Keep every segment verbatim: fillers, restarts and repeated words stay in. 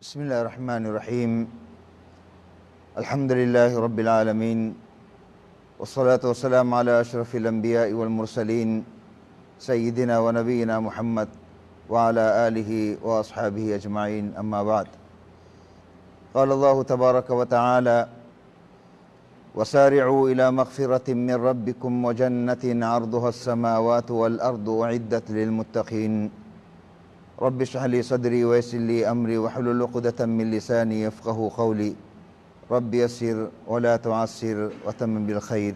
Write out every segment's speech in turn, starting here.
بسم الله الرحمن الرحيم. الحمد لله رب العالمين، والصلاة والسلام على أشرف الأنبياء والمرسلين، سيدنا ونبينا محمد وعلى آله وأصحابه أجمعين، أما بعد. قال الله تبارك وتعالى: وسارعوا إلى مغفرة من ربكم وجنة عرضها السماوات والأرض أعدت للمتقين. رب اشرح لي صدري ويسر لي أمري واحلل عقدة من لساني يفقهوا قولي. رب يسر ولا تعسر وتمم بالخير.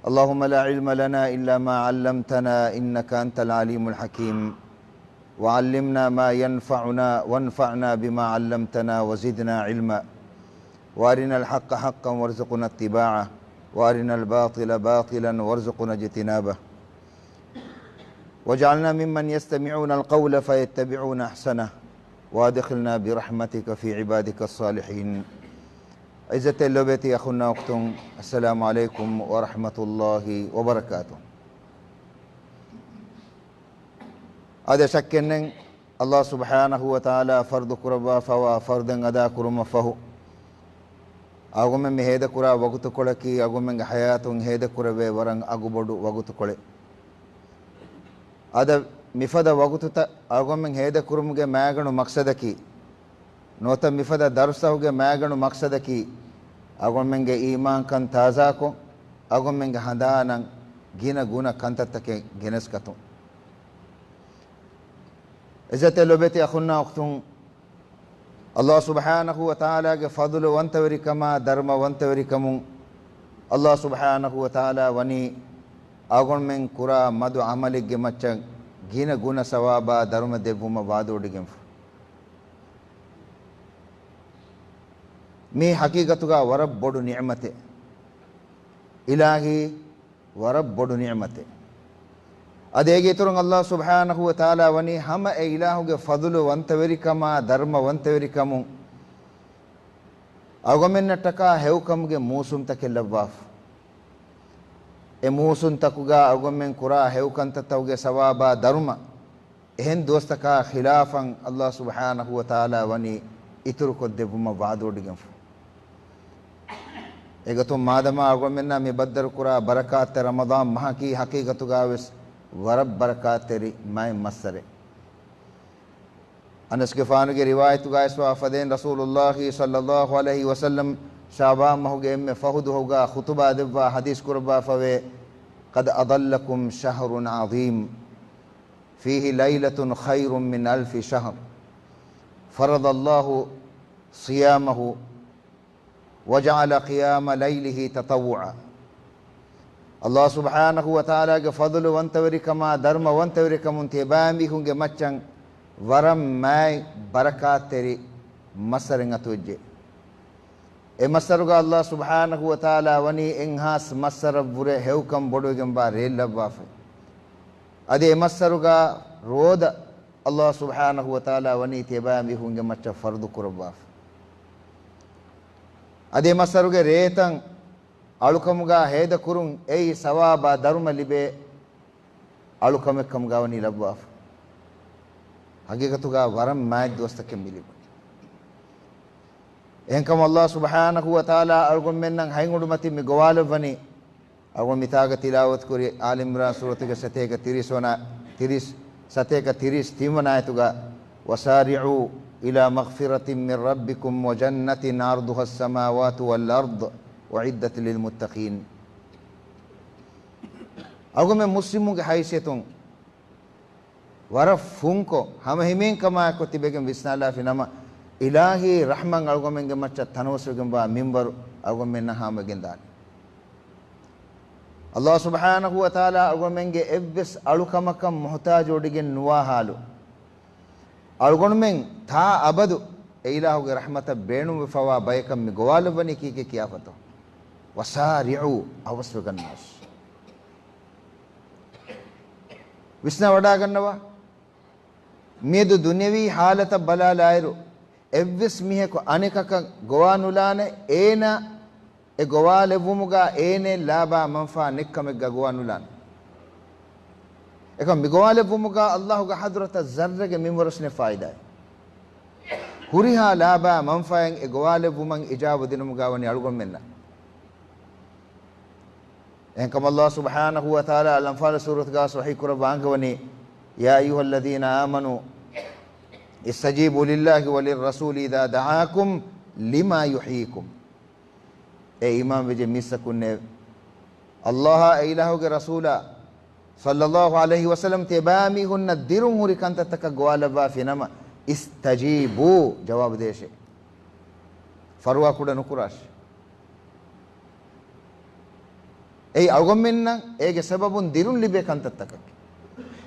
اللهم لا علم لنا إلا ما علمتنا إنك أنت العليم الحكيم. وعلمنا ما ينفعنا وانفعنا بما علمتنا وزدنا علما. وأرنا الحق حقا وارزقنا اتباعه، وأرنا الباطل باطلا وارزقنا اجتنابه. واجعلنا ممن يستمعون القول فيتبعون أحسنه، وأدخلنا برحمتك في عبادك الصالحين. ޢިއްޒަތެއް ލޮބެތި އަޚުންނާ އުޚްތުން، السلام عليكم ورحمة الله وبركاته. އާދެ، ޝައްކެއްނެތް، ﷲ ސުބްޙާނަހޫ ވަތަޢާލާ ފަރުޟު ކުރައްވާފައިވާ ފަރުޟެއް އަދާ ކުރުމަށް ފަހު، އަޅުގަނޑުމެން މި ހޭދަކުރާ ވަގުތުކޮޅަކީ އަޅުގަނޑުމެންގެ ޙަޔާތުން ހޭދަކުރެވޭ ވަރަށް އަގުބޮޑު ވަގުތުކޮޅެއް. އަދި މިފަދަ ވަގުތުތައް އަޅުގަނޑުމެން ހޭދަކުރުމުގެ މައިގަނޑު މަޤްޞަދަކީ، ނުވަތަ މިފަދަ ދަރުސްތަކުގެ މައިގަނޑު މަޤްޞަދަކީ، އަޅުގަނޑުމެންގެ އީމާންކަން ތާޒާކޮށް، އަޅުގަނޑުމެންގެ ހަނދާނަށް ގިނަ ގުނަ ކަންތައްތަކެއް ގެނެސްގަތުން. ޢިއްޒަތެއް ލޮބެތި އަޚުންނާ އުޚްތުން، ﷲ ސުބްޙާނަހޫ ވަތަޢާލާގެ ފަޟުލު ވަންތަވެރިކަމާ، ދަރުމަ ވަންތަވެރިކަމުން، ﷲ ސުބްޙާނަހޫ ވަތަޢާލާ ވަނީ އަޅުގަނޑުމެން ކުރާ މަދު ޢަމަލެއްގެ މައްޗަށް ގިނަ ގުނަ ސަވާބާ ދަރުމަ ދެއްވުމަށް ވަޢުދުވޮޑިގެންފަ. މީ ޙަޤީޤަތުގަ ވަރަށް ބޮޑު ނިޢުމަތެއް. އިލާހީ ވަރަށް ބޮޑު ނިޢުމަތެއް. އަދި އޭގެ އިތުރުން ﷲ ސުބްޙާނަހޫ ވަތަޢާލާ ވަނީ ހަމަ އެ އިލާހުގެ ފަޟުލު ވަންތަވެރިކަމާ، ދަރުމަ ވަންތަވެރިކަމުން އަޅުގަނޑުމެންނަށްޓަކާ ހެޔޮކަމުގެ މޫސުންތަކެއް ލައްވާފަ. އެ މޫސުންތަކުގަ އަޅުގަނޑުމެން ކުރާ ހެޔޮކަންތައްތަކުގެ ސަވާބާ ދަރުމަ، އެހެން ދުވަސްތަކާ ޚިލާފަށް ﷲ ސުބްޙާނަހޫ ވަތަޢާލާ ވަނީ އިތުރުކޮށްދެއްވުމަށް ވަޢުދުވޮޑިގެންފަ. އެގޮތުން މާދަމާ އަޅުގަނޑުމެންނާ މި ބައްދަލުކުރާ ބަރަކާތްތެރި ރަމަޟާން މަހަކީ ޙަޤީޤަތުގަވެސް ވަރަށް ބަރަކާތްތެރި މައެއް މައްސަރެއް. އަނަސްގެފާނުގެ ރިވާޔަތުގައި އައިސްފަ ފަދައިން ރަސޫލުﷲ ޞައްލައްލާހު ޢަލައިހި ވަސައްލަމް ޝަޢުބާން މަހުގެ އެންމެ ފަހު ދުވަހުގަ ޚުޠުބާ ދެއްވާ ޙަދީޘް ކުރައްވާފަވޭ، قد أظلكم شهر عظيم فيه ليلة خير من ألف شهر فرض الله صيامه وجعل قيام ليله تطوعا. ﷲ ސުބްޙާނަހޫ ވަތަޢާލާގެ ފަޟުލު ވަންތަވެރިކަމާ، ދަރުމަ ވަންތަވެރިކަމުން ތިޔަބައިމީހުންގެ މައްޗަށް ވަރަށް މާތް ބަރަކާތްތެރި މައްސަރެއް އަތުވެއްޖެ. އެ މައްސަރުގަ ﷲ ސުބްޙާނަހޫ ވަތަޢާލާ ވަނީ އެއްހާސް މައްސަރަށްވުރެ ހެޔޮކަން ބޮޑުވެގެންވާ ރޭއްލައްވާފަ. އަދި އެ މައްސަރުގަ ރޯދަ ﷲ ސުބްޙާނަހޫ ވަތަޢާލާ ވަނީ ތިޔަބައިމީހުންގެ މައްޗަށް ފަރުޟު ކުރައްވާފަ. އަދި އެ މައްސަރުގެ ރޭތައް އަޅުކަމުގަ ހޭދަކުރުން އެއީ ސަވާބާ ދަރުމަ ލިބޭ އަޅުކަމެއްކަމުގަ ވަނީ ލައްވާފަ. ޙަޤީޤަތުގަ ވަރަށް މާތް ދުވަސްތަކެއް މި ލިބުނީ. އެހެންކަމުން ﷲ ސުބްޙާނަހޫ ވަތަޢާލާ އަޅުގަނޑުމެންނަށް ހަތް އުޑުމަތިން މި ގޮވާލައްވަނީ. އަޅުގަނޑު މިތާގަ ތިލާވަތުކުރި އާލި ޢިމްރާން ސޫރަތުގެ ސަތޭކަ ތިރީސް ވަނަ، ތިރީސް، ސަތޭކަ ތިރީސް ތިން ވަނަ އާޔަތުގަ، وسارعوا إلى مغفرة من ربكم وجنة عرضها السماوات والأرض أعدت للمتقين. އަޅުގަނޑުމެން މުސްލިމުންގެ ހައިސިއްޔަތުން ވަރަށް ފުންކޮށް، ހަމަހިމޭންކަމާއެކު ތިބެގެން ވިސްނާލާފި ނަމަ، އިލާހީ ރަޙްމަތް އަޅުގަނޑުމެންގެ މައްޗަށް ތަނަވަސްވެގެންވާ މިންވަރު އަޅުގަނޑުމެންނަށް ހާމަވެގެންދާނެ. ﷲ ސުބްޙާނަހޫ ވަތަޢާލާ އަޅުގަނޑުމެންގެ އެއްވެސް އަޅުކަމަކަށް މުޙްތާޖުވޮޑިގެން ނުވާ ޙާލު، އަޅުގަނޑުމެން ތާ އަބަދު އެ އިލާހުގެ ރަޙްމަތަށް ބޭނުންވެފައިވާ ބަޔަކަށް މި ގޮވާލައްވަނީ ކީކޭ ކިޔާފަތޯ؟ وسارعوا، އަވަސްވެގަންނާށި. ވިސްނާވަޑާގަންނަވާ. މިއަދު ދުނިޔަވީ ޙާލަތަށް ބަލާލާއިރު، އެއްވެސް މީހަކު އަނެކަކަށް ގޮވާނުލާނެ، އޭނާ އެ ގޮވާލެއްވުމުގަ އޭނައަށް ލާބާ މަންފާ ނެތްކަމެއްގަ ގޮވާނުލާނެ. އެކަމް މި ގޮވާލެއްވުމުގަ ﷲގެ ޙަޟްރަތަށް ޒައްރެއްގެ މިންވަރުވެސް ނެތް ފާއިދާއެއް. ހުރިހާ ލާބާ މަންފާއެއް އެ ގޮވާލެއްވުމަށް އިޖާބަ ދިނުމުގަ ވަނީ އަޅުގަނޑުމެންނަށް. އެހެންކަމުން ﷲ ސުބްޙާނަހޫ ވަތަޢާލާ އަލްއަންފާލު ސޫރަތުގަ ވަޙީ ކުރައްވާ އަންގަވަނީ، يا أيها الذين آمنوا استجيبوا لله وللرسول إذا دعاكم لما يحييكم. އޭ އީމާންވެއްޖެ މީސްތަކުންނޭވެ! ﷲ އާ އެ އިލާހުގެ ރަސޫލާ ޞައްލައްލާހު ޢަލައިހި ވަސައްލަމް ތިޔަބައިމީހުންނަށް ދިރުން ހުރި ކަންތައްތަކަށް ގޮވާލައްވާފިނަމަ، އިސްތަޖީބޫ، ޖަވާބު ދޭށޭ. ފަރުވާ ކުޑަ ނުކުރާށޭ. އެއީ އަޅުގަނޑުމެންނަށް އޭގެ ސަބަބުން ދިރުން ލިބޭ ކަންތައްތަކަކީ.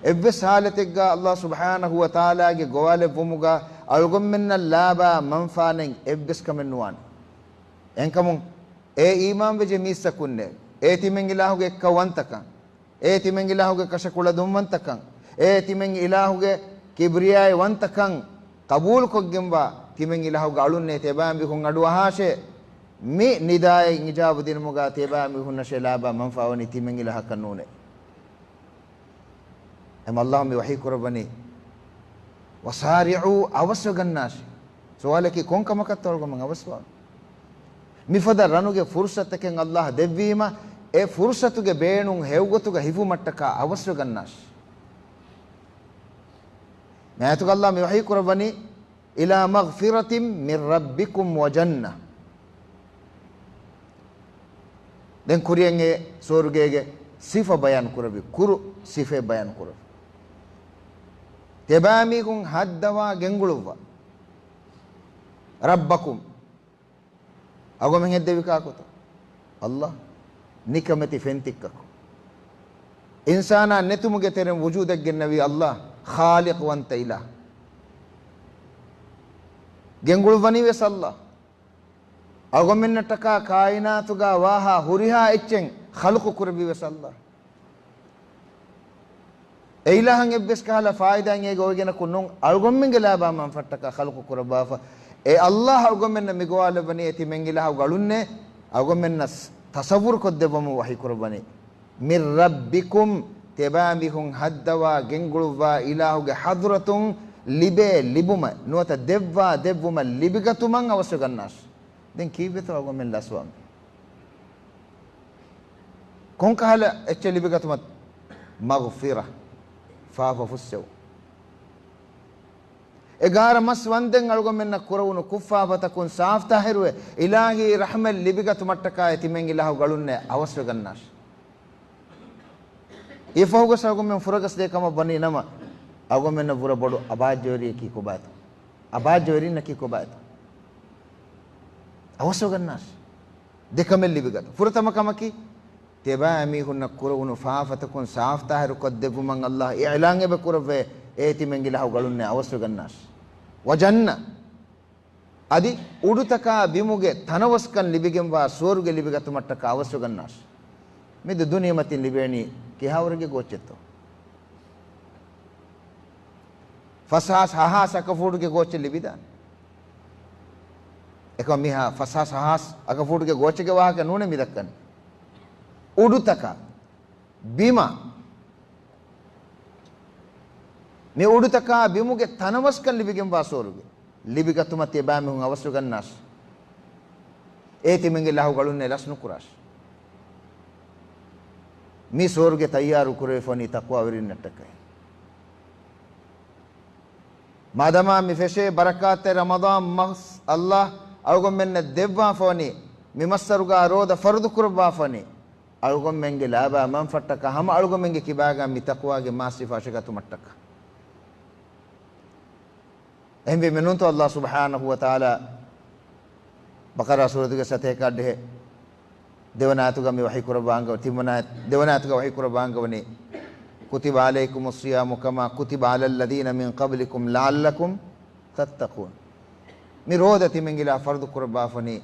އެއްވެސް ޙާލަތެއްގަ ﷲ ސުބްޙާނަހޫ ވަތަޢާލާގެ ގޮވާލެއްވުމުގަ އަޅުގަނޑުމެންނަށް ލާބާ މަންފާނެއް އެއްވެސް ކަމެއް ނުވާނެ. އެހެންކަމުން، އޭ އީމާންވެއްޖެ މީސްތަކުންނޭވެ! އޭ ތިމެން އިލާހުގެ އެއްކައުވަންތަކަން، އޭ ތިމެން އިލާހުގެ ކަށަކުޅަދުންވަންތަކަން، އޭ ތިމެން އިލާހުގެ ކިބްރިޔާއީވަންތަކަން ޤަބޫލުކޮށްގެންވާ ތިމެން އިލާހުގެ އަޅުންނޭ ތިޔަބައިމީހުން އަޑުއަހާށޭ. މި ނިދާއަށް އިޖާބަ ދިނުމުގަ ތިޔަބައިމީހުންނަށޭ ލާބާ މަންފާވަނީ، ތިމެން އިލާހަކަށް ނޫނޭ. އެމަ ﷲ މި ވަޙީ ކުރައްވަނީ، وسارعوا، އަވަސްވެގަންނާށޭ. ސުވާލަކީ، ކޮން ކަމަކަށްތޯ އަޅުގަނޑުމެން އަވަސްވާން؟ މިފަދަ ރަނުގެ ފުރުޞަތަކެއް ﷲ ދެއްވީމަ، އެ ފުރުޞަތުގެ ބޭނުން ހެޔޮގޮތުގަ ހިފުމަށްޓަކާ އަވަސްވެގަންނާށޭ. މި އާޔަތުގަ ﷲ މި ވަޙީ ކުރައްވަނީ، إلى مغفرة من ربكم وجنة. ދެން ކުރިއަށް އެ ސުވަރުގޭގެ ސިފަ ބަޔާން ކުރެއްވި، ކުރު ސިފައެއް ބަޔާން ކުރެއްވި. ތިޔަބައިމީހުން ހައްދަވާ ގެންގުޅުއްވާ. ربكم. އަޅުގަނޑުމެން ހެއްދެވީ ކާކުތޯ؟ ﷲ. ނިކަމެތި ފެންތިއްކަކު. އިންސާނާ ނެތުމުގެ ތެރެއިން ވުޖޫދަށް ގެންނެވީ ﷲ، ޚާލިޤުވަންތަ އިލާހު. ގެންގުޅުއްވަނީ ވެސް ﷲ. އަޅުގަނޑުމެންނަށްޓަކާ ކާއިނާތުގަ ވާހާ ހުރިހާ އެއްޗެއް ޚަލްޤު ކުރެއްވީ ވެސް ﷲ. އެ އިލާހަށް އެއްވެސް ކަހަލަ ފާއިދާއެއް އޭގަ އޮވެގެނަކު ނޫން، އަޅުގަނޑުމެންގެ ލާބާ މަންފާއަށްޓަކާ ޚަލްޤު ކުރައްވާފަ. އެ ﷲ އަޅުގަނޑުމެންނަށް މި ގޮވާލެއްވަނީ އެ ތިމެން އިލާހުގެ އަޅުންނޭ، އަޅުގަނޑުމެންނަށް ތަޞައްވުރު ކޮށްދެއްވަމުން ވަޙީ ކުރައްވަނީ. من ربكم، ތިޔަބައިމީހުން ހައްދަވާ ގެންގުޅުއްވާ އިލާހުގެ ޙަޟްރަތުން ލިބޭ ލިބުމަށް، ނުވަތަ ދެއްވާ ދެއްވުމަށް ލިބިގަތުމަށް އަވަސްވެގަންނާށޭ. ދެން ކީއްވެތޯ އަޅުގަނޑުމެން ލަސްވާން؟ ކޮންކަހަލަ އެއްޗެއް ލިބިގަތުމަށް؟ މަޣްފިރަ، ފާފަ ފުއްސެވުން. އެގާރަ މަސް ވަންދެން އަޅުގަނޑުމެންނަށް ކުރެވުނު ކުށްފާފަތަކުން ސާފްތާހިރުވެ، އިލާހީ ރަޙްމަތް ލިބިގަތުމަށްޓަކާއި ތިމެން އިލާހުގެ އަޅުންނޭ އަވަސްވެގަންނާށޭ. އެފަހުގަސް އަޅުގަނޑުމެން ފުރަގަސްދޭ ކަމަށް ވަނީ ނަމަ، އަޅުގަނޑުމެންނަށް ވުރެ ބޮޑު އަބާއްޖަވެރިއަކީ ކޮބާތޯ؟ އަބާއްޖަވެރިންނަކީ ކޮބާތޯ؟ އަވަސްވެގަންނާށޭ. ދެކަމެއް ލިބިގަތުން. ފުރަތަމަ ކަމަކީ، ތިޔަބައިމީހުންނަށް ކުރެވުނު ފާފަތަކުން ސާފްތާހިރު ކޮށްދެއްވުމަށް ﷲ އިޢުލާން އެބަ ކުރައްވައޭ، އޭ ތިމެން އިލާހުގެ އަޅުންނޭ އަވަސްވެގަންނާށޭ. وجنة، އަދި އުޑުތަކާ ބިމުގެ ތަނަވަސްކަން ލިބިގެންވާ ސުވަރުގެ ލިބިގަތުމަށްޓަކާ އަވަސްވެގަންނާށޭ. މި ދު ދުނިޔެމަތިން ލިބޭނީ ކިހާވަރެއްގެ ގޯއްޗެއްތޯ؟ ފަސްހާސް ހަހާސް އަކަފޫޓުގެ ގޯއްޗެއް ލިބިދާނެ. އެކަމަ މިހާ ފަސްހާސް ހަހާސް އަކަފޫޓުގެ ގޯއްޗެއްގެ ވާހަކަ ނޫނޭ މި ދައްކަނީ. އުޑުތަކާ، ބިމާ، މި އުޑުތަކާ ބިމުގެ ތަނަވަސްކަން ލިބިގެންވާ ސުވަރުގެ ލިބިގަތުމަށް ތިޔަބައިމީހުން އަވަސްވެގަންނާށޭ. އޭ ތިމެންގެ އިލާހުގެ އަޅުންނޭ ލަސް ނުކުރާށޭ. މި ސުވަރުގެ ތައްޔާރު ކުރެވިފަވަނީ ތަޤްވާވެރިންނަށްޓަކައި. މާދަމާ މި ފެށޭ ބަރަކާތްތެރި ރަމަޟާން މަސް ﷲ އަޅުގަނޑުމެންނަށް ދެއްވާފަވަނީ، މި މައްސަރުގަ ރޯދަ ފަރުޟު ކުރައްވާފަވަނީ، އަޅުގަނޑުމެންގެ ލާބާ މަންފާއަށްޓަކާ ހަމަ އަޅުގަނޑުމެންގެ ކިބާގަ މި ތަޤްވާގެ މާސް ސިފަ އަށަގަތުމަށްޓަކާ. އެހެންވީމަ ނޫންތޯ ﷲ ސުބްޙާނަހޫ ވަތަޢާލާ ބަޤަރާ ސޫރަތުގެ ސަތޭކަ އަށްޑިހަ ދެވަނަ އާޔަތުގަ މި ވަޙީ ކުރައްވާ އަންގަ-، ތިންވަނަ އާޔަތު-، ދެވަނަ އާޔަތުގަ ވަޙީ ކުރައްވާ އަންގަވަނީ، كتب عليكم الصيام كما كتب على الذين من قبلكم لعلكم تتقون. މި ރޯދަ ތިމެން އިލާހަށް ފަރުޟު ކުރައްވާފަނީ،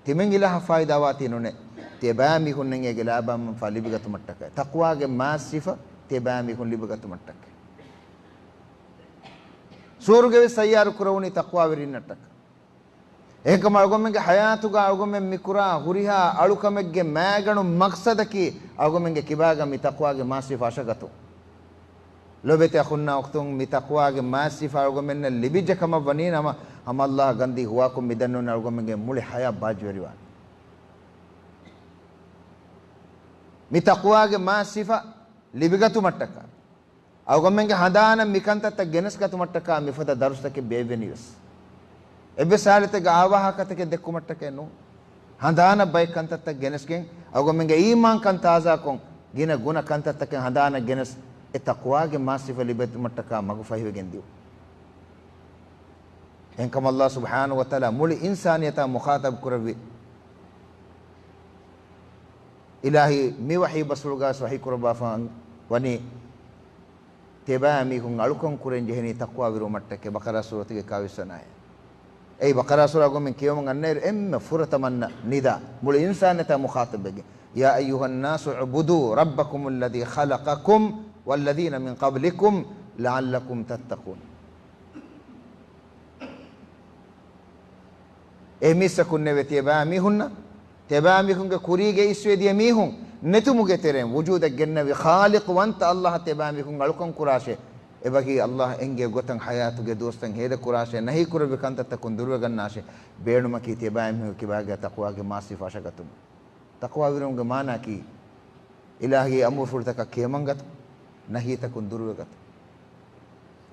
ތިމެން އިލާހަށް ފާއިދާވާތީ ނޫނޭ، ތިޔަބައިމީހުންނަށް އޭގެ ލާބާ މަންފާ ލިބިގަތުމަށްޓަކައި. ތަޤްވާގެ މާސް ސިފަ ތިޔަބައިމީހުން ލިބިގަތުމަށްޓަކައި. ސުވަރުގެ ވެސް ތައްޔާރު ކުރެވުނީ ތަޤްވާވެރިންނަށްޓަކައި. އެހެންކަމުން އަޅުގަނޑުމެންގެ ޙަޔާތުގަ އަޅުގަނޑުމެން މިކުރާ ހުރިހާ އަޅުކަމެއްގެ މައިގަނޑު މަޤްޞަދަކީ އަޅުގަނޑުމެންގެ ކިބާގަ މި ތަޤްވާގެ މާސް ސިފަ އަށަގަތުން. ލޯބިވެތި އަޚުންނާ އުޚްތުން، މި ތަޤްވާގެ މާތް ސިފަ އަޅުގަނޑުމެންނަށް ލިބިއްޖެ ކަމަށް ވަނީ ނަމަ، ހަމަ އައްލާހަށް ގަންދީ ހުވާކޮށް މިދެންނެވުނީ އަޅުގަނޑުމެންގެ މުޅި ޙަޔާތް ބާއްޖަވެރިވާނެ. މި ތަޤްވާގެ މާތް ސިފަ ލިބިގަތުމަށްޓަކާ، އަޅުގަނޑުމެންގެ ހަނދާނަށް މި ކަންތައްތައް ގެނެސްގަތުމަށްޓަކާ މިފަދަ ދަރުސްތަކެއް ބޭއްވެނީވެސް. އެއްވެސް ހާލަތެއްގަ އާވާހަކަތަކެއް ދެއްކުމަށްޓަކައެއް ނޫން. ހަނދާނަށް ބައެއް ކަންތައްތައް ގެނެސްގެން، އަޅުގަނޑުމެންގެ އީމާންކަން ތާޒާކޮށް، ގިނަ ގުނަ ކަންތައްތަކެއް ހަނދާނަށް ގެނެސް، އެ ތަޤްވާގެ މާތް ސިފަ ލިބޭތުމަށްޓަކާ މަގު ފަހިވެގެން ދިއުން. އެހެންކަމުން އައްލާހު ސުބްޙާނަހު ވަތަޢާލާ މުޅި އިންސާނިއްޔަތާ މުޚާޠަބު ކުރެއްވި، އިލާހީ މި ވަޙީ ބަސްފުޅުގައި ވަޙީ ކުރައްވާފަ ވަނީ، ތިޔަބައިމީހުން އަޅުކަން ކުރަން ޖެހެނީ ތަޤްވާވެރިވުމަށްޓަކައި. ބަޤަރާ ސޫރަތުގެ އެކާވީސް ވަނަ އާޔަތް. އެއީ ބަޤަރާ ސޫރަ އަޅުގަނޑުމެން ކިޔަވަމުން އަންނައިރު އެންމެ ފުރަތަމަ އަންނަ ނިދާ، މުޅި އިންސާނިއްޔަތާ މުޚާޠަބްވެގެން، يا أيها الناس اعبدوا ربكم الذي خلقكم والذين من قبلكم لعلكم تتقون. އޭ މީސްތަކުންނޭވެ! ތިޔަބައިމީހުންނަށް، ތިޔަބައިމީހުންގެ ކުރީގައި އިސްވެދިޔަ މީހުން ނެތުމުގެ ތެރެއިން ވުޖޫދަށް ގެންނެވި ޚާލިޤުވަންތަ އައްލާހަށް ތިޔަބައިމީހުން އަޅުކަން ކުރާށޭ. އެބަހީ އައްލާހް އެންގެވި ގޮތަށް ޙަޔާތުގެ ދުވަސްތައް ހޭދަކުރާށޭ، ނަހީކުރެއްވި ކަންތައްތަކުން ދުރުވެގަންނާށޭ. ބޭނުމަކީ ތިޔަބައިމީހުންގެ ކިބާގަ ތަޤްވާގެ މާތް ސިފަ ވަށަގަތުން. ތަޤްވާވެރިވުމުގެ މާނައަކީ، އިލާހީ އަމުރުފުޅުތަކަށް ކިޔަމަންގަތުން، ނަހީތަކުން ދުރުވެގަތުން.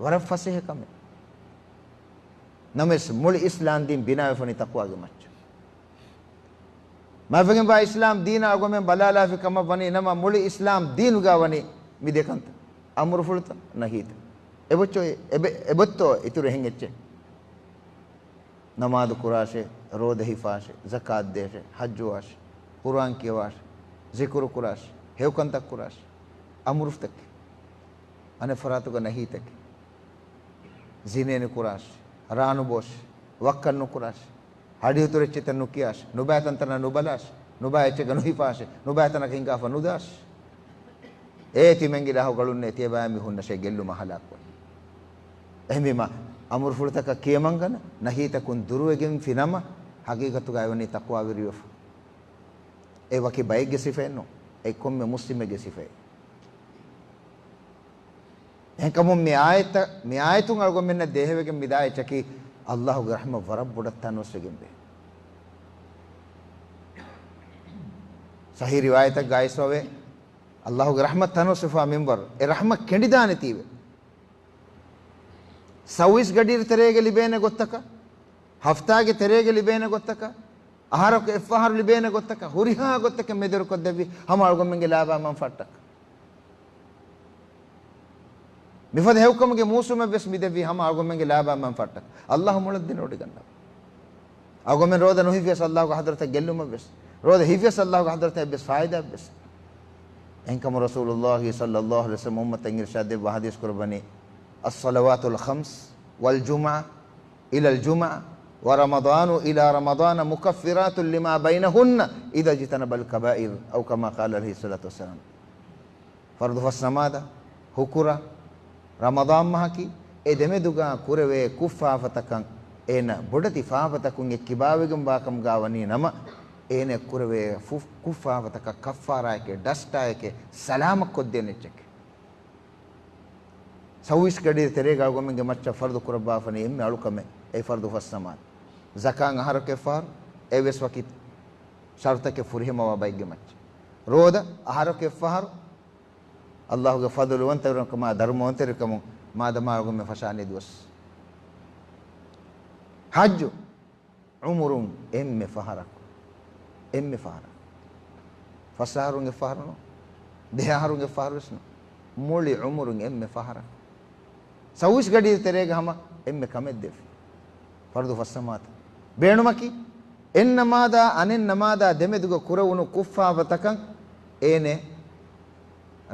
ވަރަށް ފަސޭހަ ކަމެއް. ނަމަވެސް މުޅި އިސްލާމް ދީން ބިނާވެފަނީ ތަޤްވާގެ މައްޗަށް. މަތިވެގެންވާ އިސްލާމް ދީނަށް އަޅުގަނޑުމެން ބަލާލާފި ކަމަށް ވަނީ ނަމަ، މުޅި އިސްލާމް ދީނުގަ ވަނީ މި ދެ ކަންތައް، އަމުރުފުޅުތައް، ނަހީތައް. އެބޮއްޗޯ، އެބެ-، އެބޮއްތޯ އިތުރު އެހެން އެއްޗެއް؟ ނަމާދު ކުރާށޭ، ރޯދަ ހިފާށޭ، ޒަކާތް ދޭށޭ، ޙައްޖުވާށޭ، ޤުރުއާން ކިޔަވާށޭ، ޒިކުރު ކުރާށޭ، ހެޔޮކަންތައް ކުރާށޭ، އަމުރުފުޅުތަކެއް. އަނެއް ފަރާތުގަ ނަހީތަކެއް. ޒިނޭ ނުކުރާށޭ، ރާނުބޯށޭ، ވައްކަން ނުކުރާށޭ، ހަޑިހުތުރު އެއްޗެއްތައް ނުކިޔާށޭ، ނުބައި ތަންތަނަށް ނުބަލާށޭ، ނުބައި އެއްޗެއްގަ ނުހިފާށޭ، ނުބައި ތަނަކަށް ހިނގާފަ ނުދާށޭ. އޭ ތިމަން އިލާހުގެ އަޅުންނޭ ތިޔަބައިމީހުންނަށޭ ގެއްލުމަށް ހަލާކުވަނީ. އެހެންވީމަ، އަމުރުފުޅުތަކަށް ކިޔަމަންގަންނަ، ނަހީތަކުން ދުރުވެގެންފި ނަމަ، ހަގީގަތުގައި ވަނީ ތަޤްވާވެރިވެފަ. އެ ވަކި ބައެއްގެ ސިފައެއް ނޫން. އެ ކޮންމެ މުސްލިމެއްގެ ސިފައެއް. އެހެންކަމުން މި އާޔަތަށް، މި އާޔަތުން އަޅުގަނޑުމެންނަށް ދޭހަވެގެން މިދާ އެއްޗަކީ، އައްލާހުގެ ރަޙްމަތް ވަރަށް ބޮޑަށް ތަނަވަސްވެގެންވޭ. ޞަޙީޙް ރިވާޔަތެއްގައި އައިސްފަވޭ، އައްލާހުގެ ރަޙްމަތް ތަނަވަސްވެފާ މިންވަރު، އެ ރަޙްމަތް ކެނޑިދާނެތީވެ. ސައުވީސް ގަޑިއިރު ތެރޭގަ ލިބޭނެ ގޮތަކަށް، ހަފްތާގެ ތެރޭގަ ލިބޭނެ ގޮތަކަށް، އަހަރަކު އެއްފަހަރު ލިބޭނެ ގޮތަކަށް، ހުރިހާ ގޮތަކެއް މެދުވެރިކޮށްދެއްވި ހަމަ އަޅުގަނޑުމެންގެ ލާބާ މަންފާއަށްޓަކައި. މިފަދަ ހެޔޮކަމުގެ މޫސުމެއްވެސް މިދެއްވީ ހަމަ އަޅުގަނޑުމެންގެ ލާބާ މަންފާއަށްޓަކައި. އައްލާހު މޮޅަށް ދެނެވޮޑިގަންނަވާ. އަޅުގަނޑުމެން ރޯދަ ނުހިފިޔަސް އައްލާހުގެ ޙަޟްރަތަށް ގެއްލުމަށްވެސް، ރޯދަ ހިފިޔަސް އައްލާހުގެ ޙަޟްރަތަށް އެއްވެސް ފާއިދާއެއްވެސް. އެހެންކަމުން ރަސޫލުﷲ ޞައްލަﷲު ޢަލައިހި ވަސައްލަމަ އުއްމަތަށް އިރުޝާދު ދެއްވާ ޙަދީޘް ކުރައްވަނީ، الصلوات الخمس والجمعة إلى الجمعة ورمضان إلى رمضان مكفرات لما بينهن إذا اجتنب الكبائر، أو كما قال عليه الصلاة والسلام. ފަރުޟު ފަސް ނަމާދާ، ހުކުރާ، ރަމަޟާން މަހަކީ، އެ ދެމެދުގާ ކުރެވޭ ކުށްފާފަތަކަށް އޭނަ ބޮޑެތި ފާފަތަކުން އެއްކިބާވެގެންވާކަމުގާ ވަނީ ނަމަ، އޭނަ ކުރެވޭ ފު-، ކުށްފާފަތަކަށް ކައްފާރާއެކޭ، ޑަސްޓާއެކޭ، ސަލާމަތްކޮށްދޭނެ އެއްޗެކޭ. ސައުވީސް ގަޑިއިރު ތެރޭގަ އަޅުގަނޑުމެންގެ މައްޗަށް ފަރުޟު ކުރައްވާފަނީ އެންމެ އަޅުކަމެއް، އެ ފަރުޟު ފަސް ނަމާދު. ޒަކާތް އަހަރަކު އެއްފަހަރު، އެއްވެސް ވަކި ޝަރުތަކެއް ފުރިހަމަވާ ބައެއްގެ މައްޗަށް. ރޯދަ އަހަރަކު އެއްފަހަރު، އައްލާހުގެ ފަޟުލުވަންތަވެރިކަމާ، ދަރުމަވަންތަވެރިކަމުން މާދަމާ އަޅުގަނޑުމެން ފަށާނެ ދުވަސް. ޙައްޖު ޢުމުރުން އެންމެ ފަހަރަކު، އެންމެ ފަހަރަކު. ފަސް އަހަރުން އެއްފަހަރު ނޫން، ދެ އަހަރުން އެއްފަހަރު ވެސް ނޫން. މުޅި ޢުމުރުން އެންމެ ފަހަރަކު. ސައުވީސް ގަޑިއިރު ތެރޭގަ ހަމަ އެންމެ ކަމެއް ދެއްވި. ފަރުޟު ފަސް ނަމާދު. ބޭނުމަކީ، އެއް ނަމާދާ އަނެއް ނަމާދާ ދެމެދުގަ ކުރެވުނު ކުށްފާފަތަކަށް އޭނެ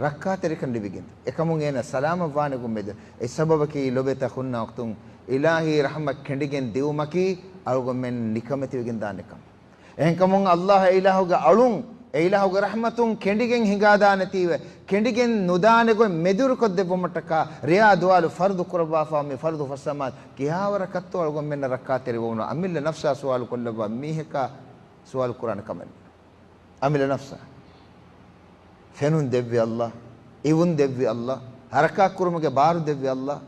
ރައްކާތެރިކަން ލިބިގެން. އެކަމުން އޭނަ ސަލާމަތްވާނެ ގޮތް މެދު. އެ ސަބަބަކީ ލޮބުވެތި އަޚުންނާ އުޚްތުން، އިލާހީ ރަޙްމަތް ކެނޑިގެން ދިއުމަކީ އަޅުގަނޑުމެން ނިކަމެތިވެގެން ދާނެ ކަމެއް. އެހެންކަމުން އައްލާހް އެ އިލާހުގެ އަޅުން، އެ އިލާހުގެ ރަޙްމަތުން ކެނޑިގެން ހިނގާދާނެތީވެ، ކެނޑިގެން ނުދާނެ ގޮތް މެދުވެރިކޮށްދެއްވުމަށްޓަކާ ރެޔާ ދުވާލު ފަރުޟު ކުރައްވާފަ މި ފަރުޟު ފަސް ނަމާދު ކިހާވަރަކަށްތޯ އަޅުގަނޑުމެންނަށް ރައްކާތެރިވެވުނު؟ އަމިއްލަ ނަފްސާ ސުވާލު ކޮށްލައްވާ މީހަކާ ސުވާލު ކުރާނެ ކަމެއް. އަމިއްލަ ނަފްސާ. ފެނުން ދެއްވި އައްލާ، އިވުން ދެއްވި އައްލާ، ހަރަކާތްކުރުމުގެ ބާރު ދެއްވި ﷲ.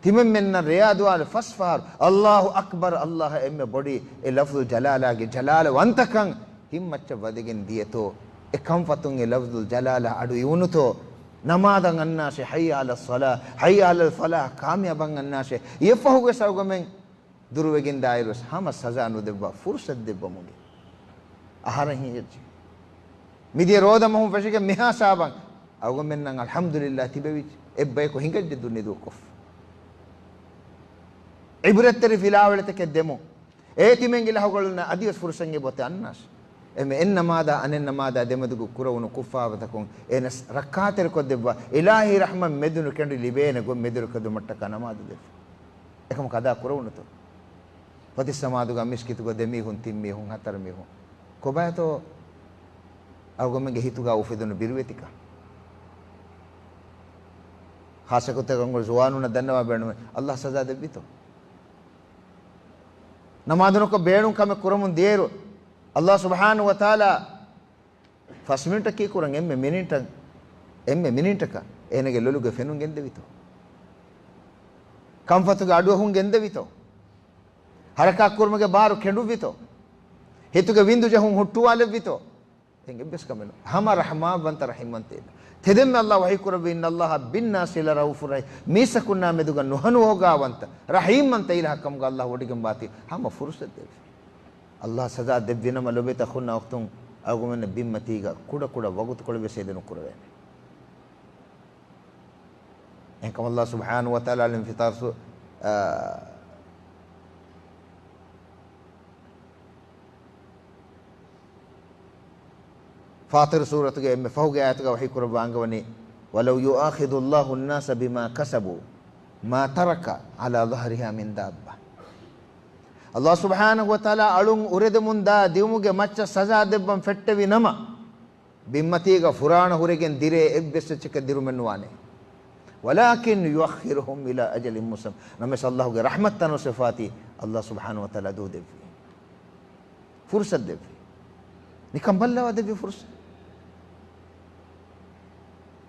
ތިމަންމެންނަށް ރެޔާ ދުވާލު ފަސް ފަހަރު ﷲ އަކްބަރު، ﷲ އެންމެ ބޮޑީ، އެ ލަފްޒުލް ޖަލާލާގެ ޖަލާލަވަންތަކަން ހިތްމައްޗަށް ވަދެގެން ދިޔަތޯ، އެ ކަންފަތުން އެ ލަފްޒުލް ޖަލާލާ އަޑު އިވުނުތޯ، ނަމާދަށް އަންނާށޭ، ޙައްޔަ ޢަލައްޞަލާ، ޙައްޔަ ޢަލަލް ފަލާޙް، ކާމިޔާބަށް އަންނާށޭ، އެއަށްފަހުވެސް އަޅުގަމެން ދުރުވެގެން ދާއިރުވެސް ހަމަ ސަޒާ ނުދެއްވާ ފުރުސަތު ދެއްވަމުން އަހަރެން ހިނގައްޖެ. މިދިޔަ ރޯދަ މަހުން ފެށިގެން މިހާ ސާބަން އަޅުގަމެންނަށް އަލްޙަމްދުލިއްލާ ތިބެވި އެއްބަޔަކު ހިނގައްޖެ ދުނިދޫކޮށް. ޢިބްރަތްތެރި ފިލާވަޅުތަކެއް ދެމުން. އޭ ތިމަން އިލާހުގެ އަޅުންނަށް އަދިވެސް ފުރުސަތެއް އެބައޮތޭ އަންނާށޭ. އެންމެ އެއް ނަމާދާ އަނެއް ނަމާދާ ދެމެދުގަ ކުރެވުނު ކުށްފާފަތަކުން އޭނަ ރައްކާތެރިކޮށްދެއްވާ، އިލާހީ ރަޙްމަތް މެދުނު ކެނޑި ލިބޭނެ ގޮތް މެދުވެރިކޮށްދިނުމަށްޓަކާ ނަމާދު ދެއްވާ. އެކަމަކު އަދާ ކުރެވުނުތޯ؟ ފަތިސް ނަމާދުގަ މިސްކިތުގަ ދެ މީހުން، ތިން މީހުން، ހަތަރު މީހުން. ކޮބާތޯ އަޅުގަމެންގެ ހިތުގަ އުފެދުނު ބިރުވެތިކަން؟ ޚާއްޞަކޮށް ތި ރަނގަޅު ޒުވާނުންނަށް ދަންނަވާ ބޭނުމެއް، ﷲ ސަޒާ ދެއްވިތޯ؟ ނަމާދު ނުކޮށް ބޭނުން ކަމެއް ކުރަމުން ދިޔައިރު، ﷲ ސުބްޙާނަހޫ ވަތަޢާލާ ފަސް މިނިޓަކީ ކުރަން އެންމެ މިނިޓަށް، އެންމެ މިނިޓަކަށް އޭނަގެ ލޮލުގެ ފެނުން ގެންދެވިތޯ؟ ކަންފަތުގެ އަޑުއަހުން ގެންދެވިތޯ؟ ހަރަކާތްކުރުމުގެ ބާރު ކެނޑުއްވިތޯ؟ ހިތުގެ ވިންދު ޖެހުން ހުއްޓުވާލެއްވިތޯ؟ އެނގެއްވެސް ކަމެއް ނޫން. ހަމަ ރަޙްމާތްވަންތަ ރަޙީމްވަންތަ އިލާހު. ތެދެންމެ ﷲ ވަޙީ ކުރެއްވި، إِنَّ اللَّهَ بِالنَّاسِ لَرَءُوفٌ رَحِيمٌ. މީސްތަކުންނާ މެދުގަ ނުހަނުވޯގާވަންތަ، ރަޙީމްވަންތަ އިލާހަކަށް ކަމުގަ ﷲ ވޮޑިގެން ވާތީ ހަމަ ފުރުސަތު ދެއްވި. ﷲ ސަޒާ ދެއްވިނަމަ ލޮބުވެތި އަޚުންނާ އުޚްތުން، އަޅުގަނޑުމެންނަށް ބިންމަތީގަ ކުޑަކުޑަ ވަގުތުކޮޅެއްވެސް އެދެއް ނުކުރެވޭނެ. އެހެންކަމުން ﷲ ސުބްޙާނަހޫ ވަތަޢާލާ އަލި ފިތާރު ސު-، އާ، ފާޠިރު ސޫރަތުގެ އެންމެ ފަހުގެ އާޔަތުގަ ވަޙީ ކުރައްވާ އަންގަވަނީ، وَلَوْ يُؤَاخِذُ اللَّهُ النَّاسَ بِمَا كَسَبُوا مَا تَرَكَ عَلَى ظَهْرِهَا مِنْ دَابَّةٍ. ﷲ ސުބްޙާނަހޫ ވަތަޢާލާ އަޅުން އުރެދެމުން ދާ ދިއުމުގެ މައްޗަށް ސަޒާ ދެއްވަން ފެއްޓެވި ނަމަ، ބިންމަތީގަ ފުރާނަ ހުރެގެން ދިރޭ އެއްވެސް އެއްޗަކަށް ދިރުމެއް ނުވާނެ. وَلَكِنْ يُؤَخِّرُهُمْ إِلَى أَجَلٍ مُّسَمًّى. ނަމަވެސް ﷲ ގެ ރަޙްމަތްތައް ނުސެފާތީ، ﷲ ސުބްޙާނަހޫ ވަތަޢާލާ ދޫ ދެއްވި. ފުރުސަތު ދެއްވި. ނިކަން ބައްލަވާ ދެއްވި ފުރުސަތު.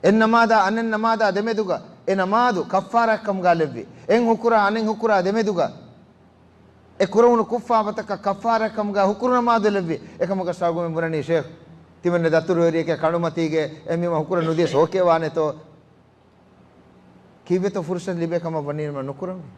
އެއް ނަމާދާ އަނެއް ނަމާދާ ދެމެދުގަ އެ ނަމާދު ކައްފާރާ ކަމުގަ ލެއްވި. އެއް ހުކުރާ އަނެއް ހުކުރާ ދެމެދުގަ އެ ކުރެވުނު ކުށްފާފަތަކަށް ކައްފާރާ ކަމުގަ ހުކުރު ނަމާދު ލެއްވި. އެކަމަކަށް އަޅުގަނޑުމެން ބުނަނީ ޝޭޚް، ތިމަންނަ ދަތުރުވެރިއެކޭ ކަނޑުމަތީގެ އެމީހުން ހުކުރަން ނުދިޔަސް އޯކޭ ވާނެތޯ؟ ކީއްވެތޯ ފުރުސަތު ލިބޭ ކަމަށް ވަނީނަމަ ނުކުރަންވީ؟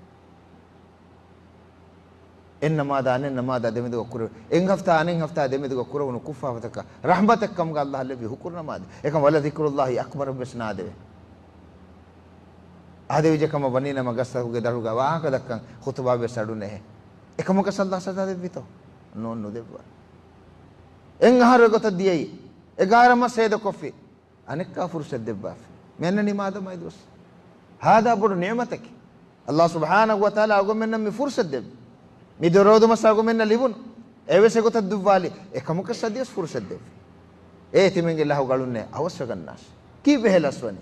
އެއް ނަމާދާ އަނެއް ނަމާދާ ދެމެދުގަ ކުރެވު، އެއް ހަފްތާ އަނެއް ހަފްތާ ދެމެދުގަ ކުރެވުނު ކުށްފާފަތަކަށް ރަޙްމަތެއް ކަމުގަ ﷲ ލެއްވި ހުކުރު ނަމާދު. އެކަމް وَلَذِكْرُ اللَّهِ أَكْبَرُ ވެސް ނާދެވޭ. އާދެވިއްޖެ ކަމަށް ވަނީނަމަ ގަސްތަކުގެ ދަށުގަ ވާހަކަ ދައްކަން ޚުތުބާ ވެސް އަޑު ނެހޭ. އެކަމަކަށް ﷲ ސަޒާ ދެއްވިތޯ؟ ނޫން، ނުދެއްވާ. އެއް އަހަރު އެގޮތަށް ދިޔައީ، އެގާރަ މަސް ހޭދަކޮށްފި. އަނެއްކާ ފުރުސަތު ދެއްވާފި. މި އަންނަނީ މާދަމާ އެދުވަސް. ހާދާ ބޮޑު ނިޢުމަތަކީ. ﷲ ސުބްޙާނަހޫ ވަތަޢާލާ އަޅުގަނޑުމެންނަށް މި ފުރުސަތު ދެއްވި. މި ދުވަހު ރޯދަމަސް އަޅުގަނޑުމެންނަށް ލިބުނު. އެވެސް އެގޮތަށް ދުއްވާލި. އެކަމަކަށް އަދިވެސް ފުރުސަތު ދެއްވި. އޭ ތިމަން އިލާހުގެ އަޅުންނޭ، އަވަސްވެގަންނާށޭ. ކީއްވެ ހެލަސްވަނީ؟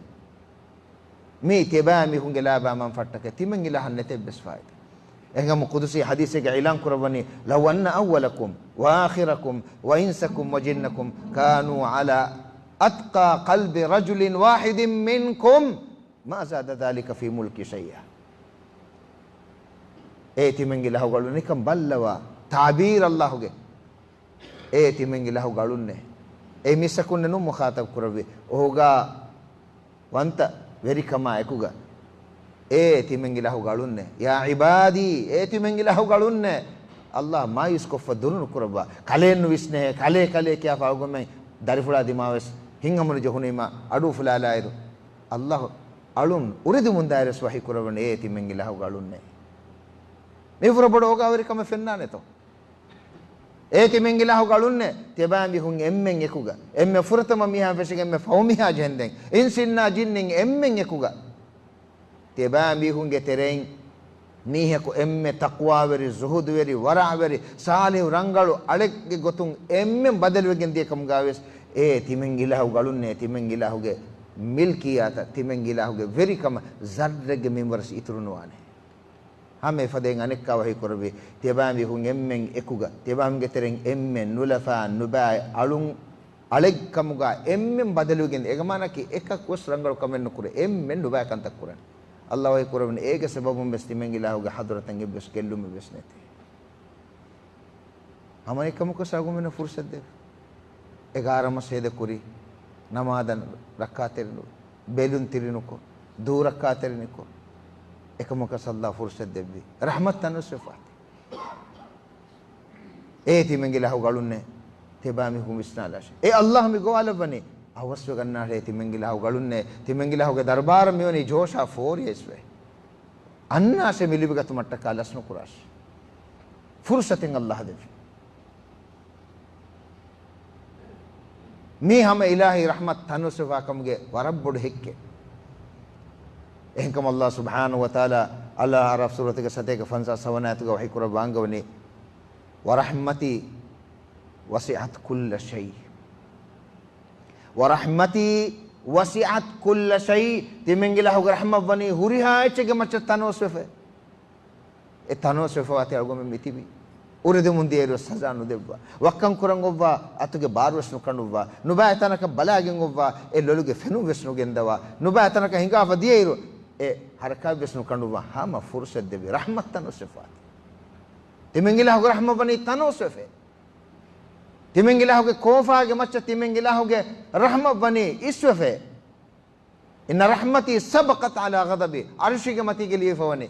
މީ ތިޔަބައިމީހުންގެ ލާބާ މަންފާއަށްޓަކައި ތިމަން އިލާހަށް ނެތެއްވެސް ފާއިދާ. އެހެންކަމުން ޤުދުސީ ޙަދީޘެއްގަ އިޢުލާން ކުރައްވަނީ، لَوْ أَنَّ أَوَّلَكُمْ وَآخِرَكُمْ وَإِنسَكُمْ وَجِنَّكُمْ كَانُوا عَلَى أَتْقَى قَلْبِ رَجُلٍ وَاحِدٍ مِنْكُمْ مَا زَادَ ذَلِكَ فِي مُلْكِي شَيْئًا. އޭ ތިމަން އިލާހުގެ އަޅުން ނިކަން ބައްލަވާ، ތަޢުބީރު ﷲ ގެ. އޭ ތިމަން އިލާހުގެ އަޅުންނޭ. އެ މީސްތަކުންނެއް ނޫން މުޚާޠަބު ކުރެއްވި. އޯގާވަންތަ ވެރިކަމާ އެކުގަ. އޭ ތިމަން އިލާހުގެ އަޅުންނޭ. يَا عِبَادِي، އޭ ތިމަން އިލާހުގެ އަޅުންނޭ. ﷲ މާޔޫސްކޮށްފަ ދުރު ނުކުރައްވާ. ކަލޭ ނުވިސްނޭ، ކަލޭ ކަލޭ ކިޔާފަ އަޅުގަނޑުމެން ދަރިފުޅާ ދިމާވެސް ހިތްހަމަނުޖެހުނީމާ އަޑު އުފުލާލާއިރު، ﷲ އަޅުން އުރެދެމުންދާއިރުވެސް ވަޙީ ކުރައްވަނީ، އޭ ތިމަން އިލާހުގެ އަޅުންނޭ. މީފުރަ ބޮޑު އޯގާވެރިކަމެއް ފެންނާނެތޯ؟ އޭ ތިމަން އިލާހުގެ އަޅުންނޭ، ތިޔަބައިމީހުން އެންމެން އެކުގަ، އެންމެ ފުރަތަމަ މީހާ ފެށިގެން އެންމެ ފަހު މީހާ ޖެހެންދެން، އިންސިންނާ ޖިންނިން އެންމެން އެކުގަ، ތިޔަބައިމީހުންގެ ތެރެއިން މީހަކު އެންމެ ތަޤްވާވެރި، ޒުހުދުވެރި، ވަރަޢުވެރި، ޞާލިޙު ރަނގަޅު އަޅެއްގެ ގޮތުން އެންމެން ބަދަލުވެގެން ދިޔަ ކަމުގަވެސް، އޭ ތިމަން އިލާހުގެ އަޅުންނޭ، ތިމަން އިލާހުގެ މިލްކިއްޔާތަށް، ތިމަން އިލާހުގެ ވެރިކަމަށް ޒައްރެއްގެ މިންވަރަށް އިތުރު ނުވާނެ. ހަމަ އެފަދައިން އަނެއްކާ ވަޙީ ކުރެއްވި، ތިޔަބައިމީހުން އެންމެން އެކުގަ، ތިޔަބައިމީހުންގެ ތެރެއިން އެންމެން ނުލަފާ ނުބައި އަޅުން އަޅެއްކަމުގަ އެންމެން ބަދަލުވެގެން އެގަމާނަކީ އެކަކުވެސް ރަނގަޅު ކަމެއް ނުކުރޭ. އެންމެން ނުބައި ކަންތައް ކުރަން. އައްލާހު ވަޙީ ކުރެވުނީ އޭގެ ސަބަބުން ވެސް ތިމަން އިލާހުގެ ޙަޟްރަތަށް އެއްވެސް ގެއްލުމެއް ވެސް ނެތޭ. ހަމައެކަމަކު އަޅުގަނޑުމެންނަށް ފުރުޞަތު ދެއްވި. އެގާރަ މަސް ހޭދަކުރި، ނަމާދަށް ރައްކާތެރިނުވި، ބެލުން ތިރިނުކޮށް، ދޫ ރައްކާތެރިނިކޮށް، އެކަމަކަށް އައްލާހު ފުރުޞަތު ދެއްވި. ރަޙްމަތު ތަނުސްވެފާތި. އޭ ތިމަން އިލާހުގެ އަޅުންނޭ، ތިބާ މީހުން ވިސްނާލާށޭ. އޭ އައްލާހު މި ގޮވާލައްވަނީ، އަވަސްވެގަންނާށޭ ތިމަން އިލާހުގެ އަޅުންނޭ، ތިމަން އިލާހުގެ ދަރުބާރަށް މިވަނީ ޖޯޝާ ފޯރި އިސްވެ. އަންނާށޭ މި ލިބިގަތުމަށްޓަކާ ލަސްނުކުރާށޭ. ފުރުޞަތެއް އައްލާހު ދެއްވި. މީ ހަމަ އިލާހީ ރަޙްމަތު ތަނުސްވެފާ ކަމުގެ ވަރަށް ބޮޑު ހެއްކެއް. އެހެންކަމުން އައްލާހު ސުބްޙާނަހު ވަ ތަޢާލާ އަލްއަޢްރާފް ސޫރަތުގެ ސަތޭކަ ފަންސާސް ހަވަނަ އާޔަތުގަ ވަޙީ ކުރައްވާ އަންގަވަނީ، ވަރަޙްމަތީ ވަސިޢަތް ކުއްލަ ޝައިއް. ވަރަޙްމަތީ ވަސިޢަތް ކުއްލަ ޝައިއް. ތިމަން އިލާހުގެ ރަޙްމަތް ވަނީ ހުރިހާ އެއްޗެއްގެ މައްޗަށް ތަނަވަސްވެފަ. އެ ތަނަވަސްވެފަވާތީ އަޅުގަމެން މިތިބީ. އުރެދެމުން ދިޔައިރު ސަޒާ ނުދެއްވާ. ވައްކަން ކުރަން އޮއްވާ އަތުގެ ބާރުވެސް ނުކަނޑުއްވާ. ނުބައި ތަނަކަށް ބަލާގެން އޮއްވާ އެ ލޮލުގެ ފެނުން ވެސް ނުގެންދަވާ. ނުބައި ތަނަކަށް ހިނގާފަ ދިޔައިރު އެ ހަރަކާތް ވެސް ނުކަނޑުއްވާ. ހަމަ ފުރުޞަތު ދެއްވި. ރަޙްމަތު ތަނަވަސްވެފަވާތީ. ތިމަން އިލާހުގެ ރަޙްމަތް ވަނީ ތަނަވަސްވެފަ. ތިމަން އިލާހުގެ ކޯފާގެ މައްޗަށް ތިމަން އިލާހުގެ ރަޙްމަތް ވަނީ އިސްވެފަ. އިންނަ ރަޙްމަތީ ސަބަޤަތް ޢަލާ ޣަޟަބީ. ޢަރުޝީގެ މަތީގަ ލިޔެފަވަނީ.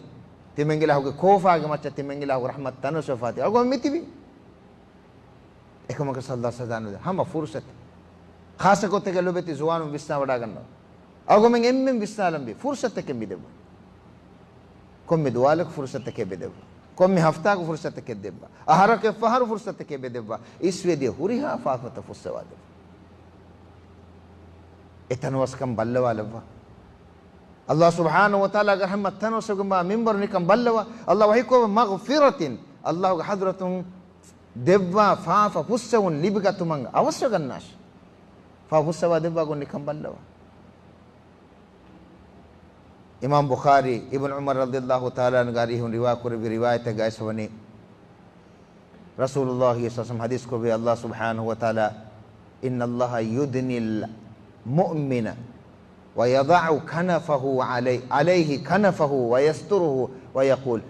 ތިމަން އިލާހުގެ ކޯފާގެ މައްޗަށް ތިމަން އިލާހުގެ ރަޙްމަތު ތަނަވަސްވެފަވާތީ. އަޅުގަނޑު މިތިބީ. އެކަމަކަށް އައްލާހު ސަޒާ ނުދޭ. ހަމަ ފުރުޞަތު. ޚާއްޞަކޮށް ތިޔަ ލޮބެތި ޒުވާނުން ވިސްނާވަޑައިގަންނަވާ. އަޅުގަމެން އެންމެން ވިސްނާލަންވީ ފުރުޞަތަކެއް މި ދެއްވުނީ. ކޮންމެ ދުވާލަކު ފުރުޞަތަކެއް ބެދެއްވާ. ކޮންމެ ހަފްތާގަ ފުރުޞަތަކެއް ދެއްވާ. އަހަރަކު އެއްފަހަރު ފުރުޞަތަކެއް ބެދެއްވާ. އިސްވެދިޔަ ހުރިހާ ފާފަތައް ފުއްސަވާ ދެއްވާ. އެ ތަނަވަސްކަން ބައްލަވާލައްވާ. އައްލާހު ސުބްޙާނަހު ވަ ތަޢާލާގެ ރަޙްމަތު ތަނަވަސްވެގެންވާ މިންވަރު ނިކަން ބައްލަވާ. އައްލާހު ވަޙީކުރައްވަ مغفرة. އައްލާހުގެ ޙަޟްރަތުން ދެއްވާ ފާފަ ފުއްސެވުން ލިބިގަތުމަށް އަވަސްވެގަންނާށޭ. ފާފަ ފުއްސަވާ ދެއްވާ ގޮތް ނިކަން ބައްލަވާ. އިމާމް ބުޚާރީ، އިބްނު ޢުމަރު ރަޟިޔައްލާހު ތަޢާލާ ޢަންހުގެ އަރިހުން ރިވާ ކުރެއްވި ރިވާޔަތެއްގައި އައިސްވަނީ، ރަސޫލުއްލާހި ޞައްލަﷲު ޢަލައިހި ވަސައްލަމަ ޙަދީޘް ކުރެއްވި، އައްލާހު ސުބްޙާނަހު ވަ ތަޢާލާ، إن الله يدني المؤمن ويضع كنفه علي، عليه كنفه ويستره ويقول،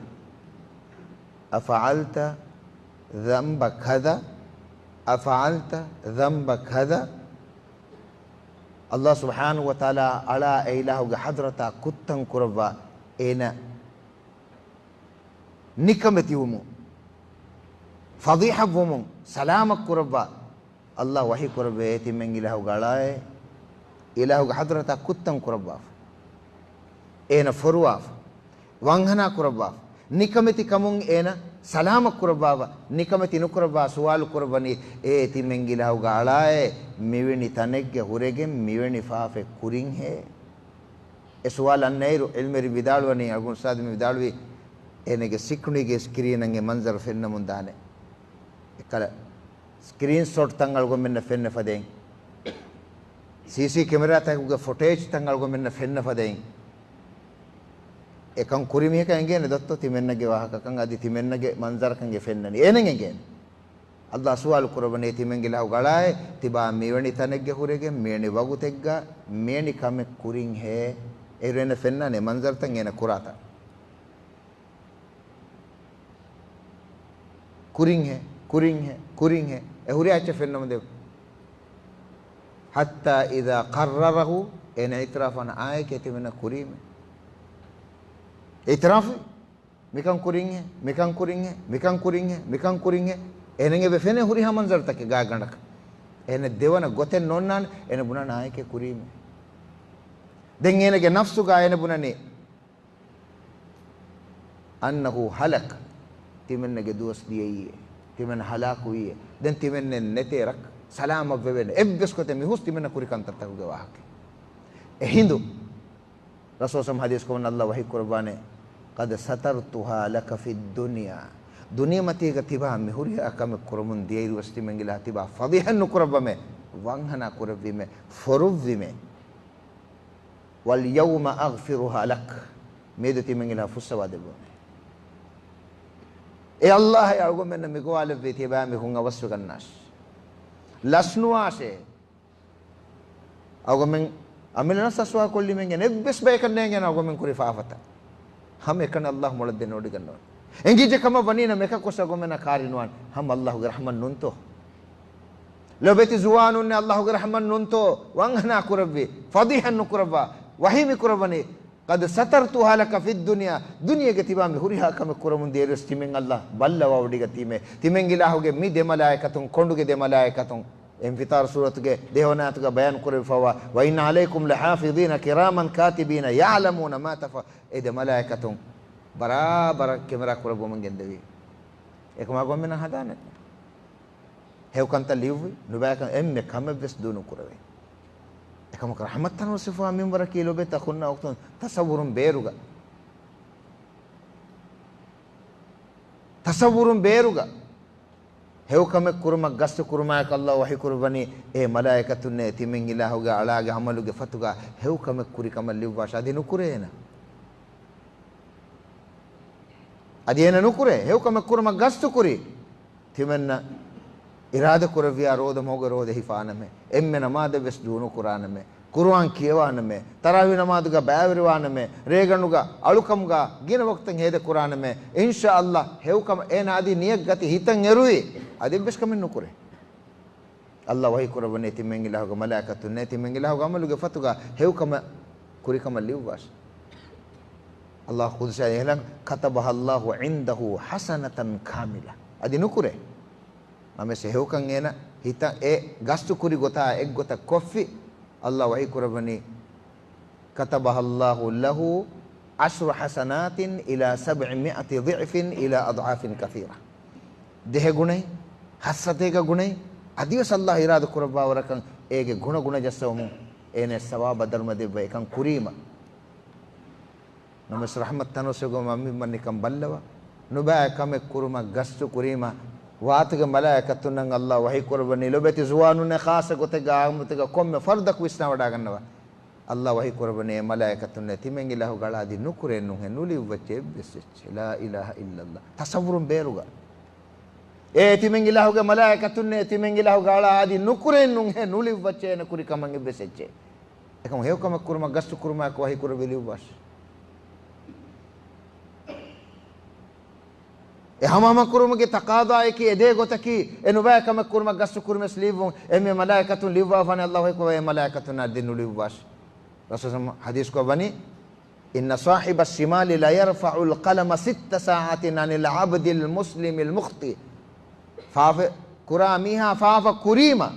أفعلت ذنب كذا؟ أفعلت ذنب كذا؟ އައްލާހު ސުބްޙާނަހު ވަ ތަޢާލާ އަޅާ އެ އިލާހުގެ ޙަޟްރަތާ ކުއްތަން ކުރައްވާ، އޭނަ ނިކަމެތިވުމުން، ފަޟީޙަތްވުމުން ސަލާމަތް ކުރައްވާ. އައްލާހު ވަޙީ ކުރެއްވޭ، އޭ ތިމަން އިލާހުގެ އަޅާއޭ، އިލާހުގެ ޙަޟްރަތާ ކުއްތަން ކުރައްވާފަ. އޭނަ ފޮރުވާފަ. ވަންހަނާ ކުރައްވާފަ. ނިކަމެތިކަމުން އޭނަ ސަލާމަތް ކުރައްވާފަ. ނިކަމެތި ނުކުރައްވާ ސުވާލު ކުރައްވަނީ، އޭ ތިމަން އިލާހުގެ އަޅާއޭ، މިވެނި ތަނެއްގެ ހުރެގެން މިވެނި ފާފައެއް ކުރިންހޭ؟ އެ ސުވާލު އަންނައިރު ޢިލްމުވެރިން ވިދާޅުވަނީ، އަޅުގަނޑު އުސްތާޛު މި ވިދާޅުވީ، އޭނަގެ ސިކްރީންގެ ސްކްރީނަށް އެ މަންޒަރު ފެންނަމުން ދާނެ. އެކަލަ ސްކްރީންޝޮޓްތައް އަޅުގަނޑުމެންނަށް ފެންނަ ފަދައިން، ސީސީ ކެމެރާތަކުގެ ފުޓޭޖްތައް އަޅުގަނޑުމެންނަށް ފެންނަ ފަދައިން، އެކަން ކުރި މީހަކަށް އެނގޭނެ ދޮއްތޯ ތިމަންނަގެ ވާހަކަކަން އަދި ތިމަންނަގެ މަންޒަރަކަން އެ ފެންނަނީ؟ އޭނައަށް އެނގޭނެ. އައްލާހު ސުވާލު ކުރައްވަނީ، ތިމަން އިލާހުގެ އަޅާއޭ، ތިބާ މިވެނި ތަނެއްގެ ހުރެގެން މިވެނި ވަގުތެއްގަ މިވެނި ކަމެއް ކުރިންހޭ؟ އޭރު އޭނަ ފެންނާނެ މަންޒަރުތައް އޭނަ ކުރާތަން. ކުރިންހޭ، ކުރިންހޭ، ކުރިންހޭ. އެ ހުރިހާ އެއްޗެއް ފެންނަމުން ދެއްވު. حتى إذا قرره، އޭނަ އިޢުތިރާފު ވާނެ އާނއެކޭ ތިމަންނަ ކުރީމޭ. އިޢުތިރާފު، މިކަން ކުރިންހޭ، މިކަން ކުރިންހޭ، މިކަން ކުރިންހޭ، މިކަން ކުރިންހޭ. އޭނަ އެބަ ފެނޭ ހުރިހާ މަންޒަރުތަކެއް ގާތްގަނޑަކަށް. އޭނަ ދެވަނަ ގޮތެއް ނޯންނާނެ، އޭނަ ބުނާނެ އާނއެކޭ ކުރީމޭ. ދެން އޭނަގެ ނަފްސުގަ އޭނަ ބުނަނީ، أنه هلك، ތިމަންނަގެ ދުވަސް ދިޔައީއޭ، ތިމަންނަ ހަލާކުވީއޭ، ދެން ތިމަންނެއް ނެތޭ ރައްކަ، ސަލާމަތްވެވޭނެ، އެއްވެސް ގޮތެއް މިހުސް ތިމަންނަ ކުރި ކަންތައްތަކުގެ ވާހަކަ. އެހިނދު ރަސޫލު ސަމް ޙަދީޘް ކުރައްވަނީ، އައްލާހު ވަޙީ ކުރައްވާނެ، قد سترتها لك في الدنيا، ދުނިޔެމަތީގަ ތިބާ މި ހުރިހާ ކަމެއް ކުރަމުން ދިޔައިރުވެސް ތިމަން އިލާހު ތިބާ ފަޟީޙަތް ނުކުރައްވަމޭ، ވަންހަނާ ކުރެއްވީމޭ، ފޮރުއްވީމޭ. واليوم أغفرها لك، މިއަދު ތިމަން އިލާހު ފުއްސަވާ ދެއްވަމޭ. އޭ އައްލާހު އަޅުގަނޑުމެންނަށް މި ގޮވާލެއްވީ ތިބާ މީހުން އަވަސްވެގަންނާށޭ. ލަސްނުވާށޭ. އަޅުގަނޑުމެން އަމިއްލަ ނަސް ރަސްވާކޮށްލީމެން އެއްވެސް ބަޔަކަށް ނޭނގޭނެ އަޅުގަނޑުމެން ކުރި ފާފަތައް. ހަމަ އެކަނި އައްލާހު މޮޅަށް ދެނެވޮޑިގަންނަވަން. އެނގިއްޖެ ކަމަށް ވަނީ ނަމަ އެކަކުވެސް އަޅުގަނޑުމެންނަށް ކާރި ނުވާން. ހަމަ އައްލާހުގެ ރަޙްމަތް ނޫންތޯ؟ ލޮބެތި ޒުވާނުންނޭ އައްލާހުގެ ރަޙްމަތް ނޫންތޯ؟ ވަންހަނާ ކުރެއްވި، ފަޟީޙަތް ނުކުރައްވާ، ވަޙީ މި ކުރައްވަނީ، قد سترتها لك في الدنيا، ދުނިޔޭގަ ތިބާ މި ހުރިހާ ކަމެއް ކުރަމުން ދިޔައިރުވެސް ތިމެން އައްލާ ބައްލަވާވޮޑިގަތީމޭ. ތިމެން އިލާހުގެ މި ދެ މަލާއިކަތުން، ކޮނޑުގެ ދެ މަލާއިކަތުން، އިންފިޠާރު ސޫރަތުގެ ދެހޮނާތުގަ ބަޔާން ކުރެވިފައިވާ، وإن عليكم لحافظين كراما كاتبين يعلمون ما تفعلون. އެ ދެ މަލާއިކަތުން ބަރާބަރަށް ކެމެރާ ކުރައްވަމުން ގެންދެވީ. އެކަމާ ގޮންމެންނަށް ހަދާނެ. ހެޔޮކަންތައް ލިޔުއްވި، ނުބައިކަން އެންމެ ކަމެއްވެސް ދޫ ނުކުރެވޭ. އެކަމަކު ރަޙްމަތް ތަނަވަސްވެފަވާ މިންވަރަކީ ލޮބެތި އަޚުންނާ އުޚްތުން، ތަޞައްވުރުން ބޭރުގަ، ތަޞައްވުރުން ބޭރުގަ ހެޔޮކަމެއް ކުރުމަށް ގަސްތު ކުރުމާއެކު އައްލާހު ވަޙީ ކުރައްވަނީ، އޭ މަލާއިކަތުންނޭ ތިމެން އިލާހުގެ އަޅާގެ ޢަމަލުގެ ފަތުގަ ހެޔޮކަމެއް ކުރި ކަމަށް ލިޔުއްވާށި. އަދި ނުކުރޭ އޭނަ. އަދި އޭނަ ނުކުރޭ. ހެޔޮކަމެއް ކުރުމަށް ގަސްތު ކުރި ތިމެންނަށް އިރާދަ ކުރެއްވިޔާ ރޯދަ މަހުގެ ރޯދަ ހިފާނަމޭ، އެންމެ ނަމާދެއްވެސް ދޫނުކުރާނަމޭ، ޤުރުއާން ކިޔަވާނަމޭ، ތަރާވީ ނަމާދުގަ ބައިވެރިވާނަމޭ، ރޭގަނޑުގަ އަޅުކަމުގަ ގިނަ ވަޤްތެއް ހޭދަ ކުރާނަމޭ. އިންޝާﷲ ހެޔޮކަމަށް އޭނަ އަދި ނިޔަތް ގަތި ހިތަށް އެރުވި، އަދި އެއްވެސް ކަމެއް ނުކުރޭ. އައްލާހު ވަޙީ ކުރައްވަނީ ތިމެން އިލާހުގެ މަލާއިކަތުންނޭ، ތިމެން އިލާހުގެ ޢަމަލުގެ ފަތުގަ ހެޔޮކަމެއް ކުރިކަމަށް ލިޔުއްވާށި. އައްލާހު ޤުދުސީ އައިހިލަން، كتبها الله عنده حسنة كاملة. އަދި ނުކުރޭ. ނަމަވެސް ހެޔޮކަން އޭނަ ހިތަށް އެ ގަސްތު ކުރި ގޮތާ އެއްގޮތަށް ކޮށްފި، އައްލާހު ވަޙީ ކުރައްވަނީ، كتبها الله له عشر حسنات إلى سبعمائة ضعف إلى أضعاف كثيرة. ދިހަ ގުނައިން، ހަތްސަތޭކަ ގުނައިން، އަދިވެސް އައްލާހު އިރާދަ ކުރައްވާވަރަކަށް އޭގެ ގުނަ ގުނަ ޖައްސަވަމުން އޭނަ ސަވާބާ ދަރުމަ ދެއްވަ އެކަން ކުރީމަ. ނަމަވެސް ރަޙްމަތް ތަނަވަސްވެގެން މަންމި މަންނިކަން ބައްލަވާ، ނުބައި ކަމެއް ކުރުމަށް ގަސްތު ކުރީމަ، ވާތުގެ މަލާއިކަތުންނަށް އައްލާހު ވަޙީ ކުރައްވަނީ، ލޮބެތި ޒުވާނުންނޭ، ޚާއްޞަ ގޮތެއްގަ އާއްމުތެއްގަ ކޮންމެ ފަރުދަކު ވިސްނާވަޑާގަންނަވާ. އައްލާހު ވަޙީ ކުރައްވަނީ، އޭ މަލާއިކަތުންނޭ، ތިމެން އިލާހުގެ އަޅާ އަދި ނުކުރޭ ނުހޭ، ނުލިޔުއްވައްޗޭ އެއްވެސް އެއްޗެއް. ލާ އިލާހަ އިއްލައްލާހް. ތަޞައްވުރުން ބޭރުގަ. އޭ ތިމެން އިލާހުގެ މަލާއިކަތުންނޭ، ތިމެން އިލާހުގެ އަޅާ އަދި ނުކުރޭ ނުހޭ، ނުލިޔުއްވައްޗޭ އޭނަ ކުރި ކަމަށް އެއްވެސް އެއްޗެއް. އެކަމު ހެޔޮކަމެއް ކުރުމަށް ގަސްތު ކުރުމާއެކު ވަޙީ ކުރެއްވި ލިޔުއްވާށި. އެ ހަމަހަމަ ކުރުމުގެ ތަޤާޟާއަކީ، އެދޭ ގޮތަކީ، އެ ނުބައި ކަމެއް ކުރުމަށް ގަސްތު ކުރުމެސް ލިޔުއްވުން. އެންމެ މަލާއިކަތުން ލިޔުއްވާފާނެ އައްލާހު އެކު އެ މަލާއިކަތުންނާ ދެން ނުލިޔުއްވާށި. ރަސޫލު ޙަދީޘްކޮށް ވަނީ، إن صاحب الشمال ليرفع القلم ست ساعات عن العبد المسلم المخطئ. ފާފަ ކުރާ މީހާ ފާފަ ކުރީމަ،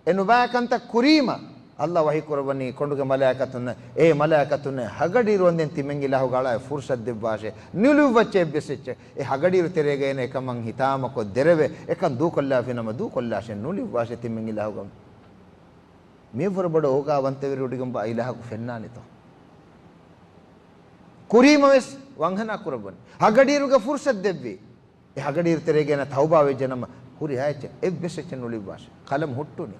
އެ ނުބައި ކަންތައް ކުރީމަ، އައްލާހު ވަޙީ ކުރައްވަނީ ކޮނޑުގެ މަލާއިކަތުންނަށް، އޭ މަލާއިކަތުންނޭ، ހަގަޑިއިރު ވަންދެން ތިމެން އިލާހުގެ އަޅާއަށް ފުރުޞަތު ދެއްވާށޭ، ނުލިޔުއްވައްޗޭ އެއްވެސް އެއްޗެއް. އެ ހަގަޑިއިރު ތެރޭގަ އޭނަ އެކަމަށް ހިތާމަކޮށް ދެރަވެ، އެކަން ދޫކޮށްލާފިނަމަ ދޫކޮށްލާށޭ، ނުލިޔުއްވާށޭ ތިމެން އިލާހުގަ. މިއަށްވުރެ ބޮޑަށް އޯގާވަންތަވެރިވޮޑިގެންވާ އިލާހަކު ފެންނާނެތޯ؟ ކުރީމަވެސް ވަންހަނާ ކުރައްވަނީ. ހަގަޑިއިރުގެ ފުރުޞަތު ދެއްވީ. އެ ހަގަޑިއިރު ތެރޭގައި ތައުބާ ވެއްޖެނަމަ، ހުރިހާ އެއްޗެއް، އެއްވެސް އެއްޗެއް ނުލިޔުއްވާށޭ. ޤަލަމު ހުއްޓުނީ.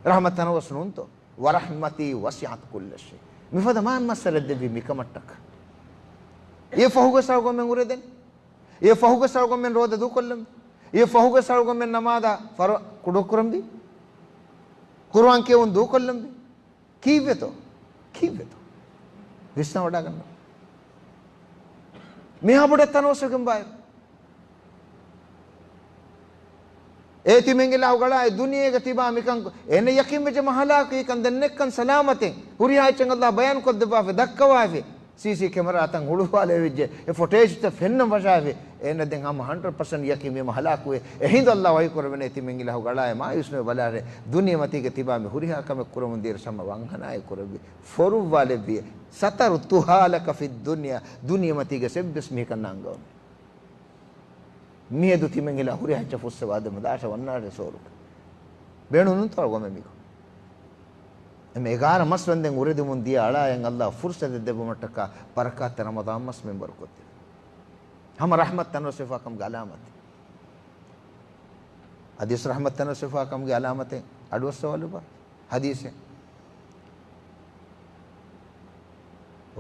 ރަޙްމަތް ތަނަވަސް ނޫންތޯ؟ ورحمتي وسعت كل شيء. މިފަދަ މާތް މައްސަރެއް ދެއްވީ މިކަމަށްޓަކާ. އެ ފަހުގަ ސައުގަމެން އުރެދެން. އެ ފަހުގަ ސައުގަމެން ރޯދަ ދޫކޮށްލަން. އެ ފަހުގަ ސައުގަމެން ނަމާދާ ފަރު ކުޑަކުރަންވީ. ޤުރުއާން ކިޔެވުން ދޫކޮށްލަންވީ. ކީއްވެތޯ؟ ކީއްވެތޯ؟ ވިސްނާވަޑާގަންނަ. މިހާ ބޮޑަށް ތަނަވަސްވެގެން ބާއިރު. އޭ ތިމެން އިލާހުގެ އަޅާ އެ ދުނިޔޭގަ ތިބާ މިކަން އޭނަ ޔަޤީންވެއްޖެ މަ ހަލާކު އެކަން ދެންނެއްކަން ސަލާމަތެއް. ހުރިހާ އެއްޗެއް އައްލާ ބަޔާން ކޮށްދެއްވާފި ދައްކަވާފި. ސީސީ ކެމެރާތައް ހުޅުވާލެވިއްޖެ، އެ ފުޓޭޖްތައް ފެންނަން ފަށާފި، އޭނަ ދެން ހަމަ ހަންޑްރެޑް ޕަސެންޓް ޔަޤީންވީމަ ހަލާކުވޭ. އެހިނދު އައްލާ ވަޙީ ކުރެވެނޭ ތިމެން އިލާހުގެ އަޅާއޭ މާޔޫސްނުވެ ބަލާށޭ، ދުނިޔެމަތީގަ ތިބާ މި ހުރިހާ ކަމެއް ކުރަމުން ދިޔައިރު ހަމަ ވަންހަނާއެއް ކުރެއްވި. ފޮރުއްވާލެއްވި. سترتها لك في الدنيا، ދުނިޔެމަތީގަ އެއްވެސް މީހަކަށް ނާނގަވަން. މިއަދު ތިމެން އިލާ ހުރިހާ އެއްޗެއް ފުއްސަވާދެމު ދާށޭ ވަންނާށޭ ސޯރުގަ. ބޭނުން ނޫންތޯ ގޮމެ މީހަކު. އެމެ އެގާރަ މަސް ވަންދެން އުރެދެމުން ދިޔަ އަޅާއަށް އައްލާ ފުރުޞަތެއް ދެއްވުމަށްޓަކާ ބަރަކާތްތެރި ރަމަޟާން މަސް މިންވަރު ކޮށްދެއްވި. ހަމަ ރަޙްމަތް ތަނަވަސްވެފާކަމުގެ އަލާމަތެއް. އަދިވެސް ރަޙްމަތް ތަނަވަސްވެފާކަމުގެ އަލާމަތެއް އަޑުއައްސަވާލައްވާ. ހަދީސެއް.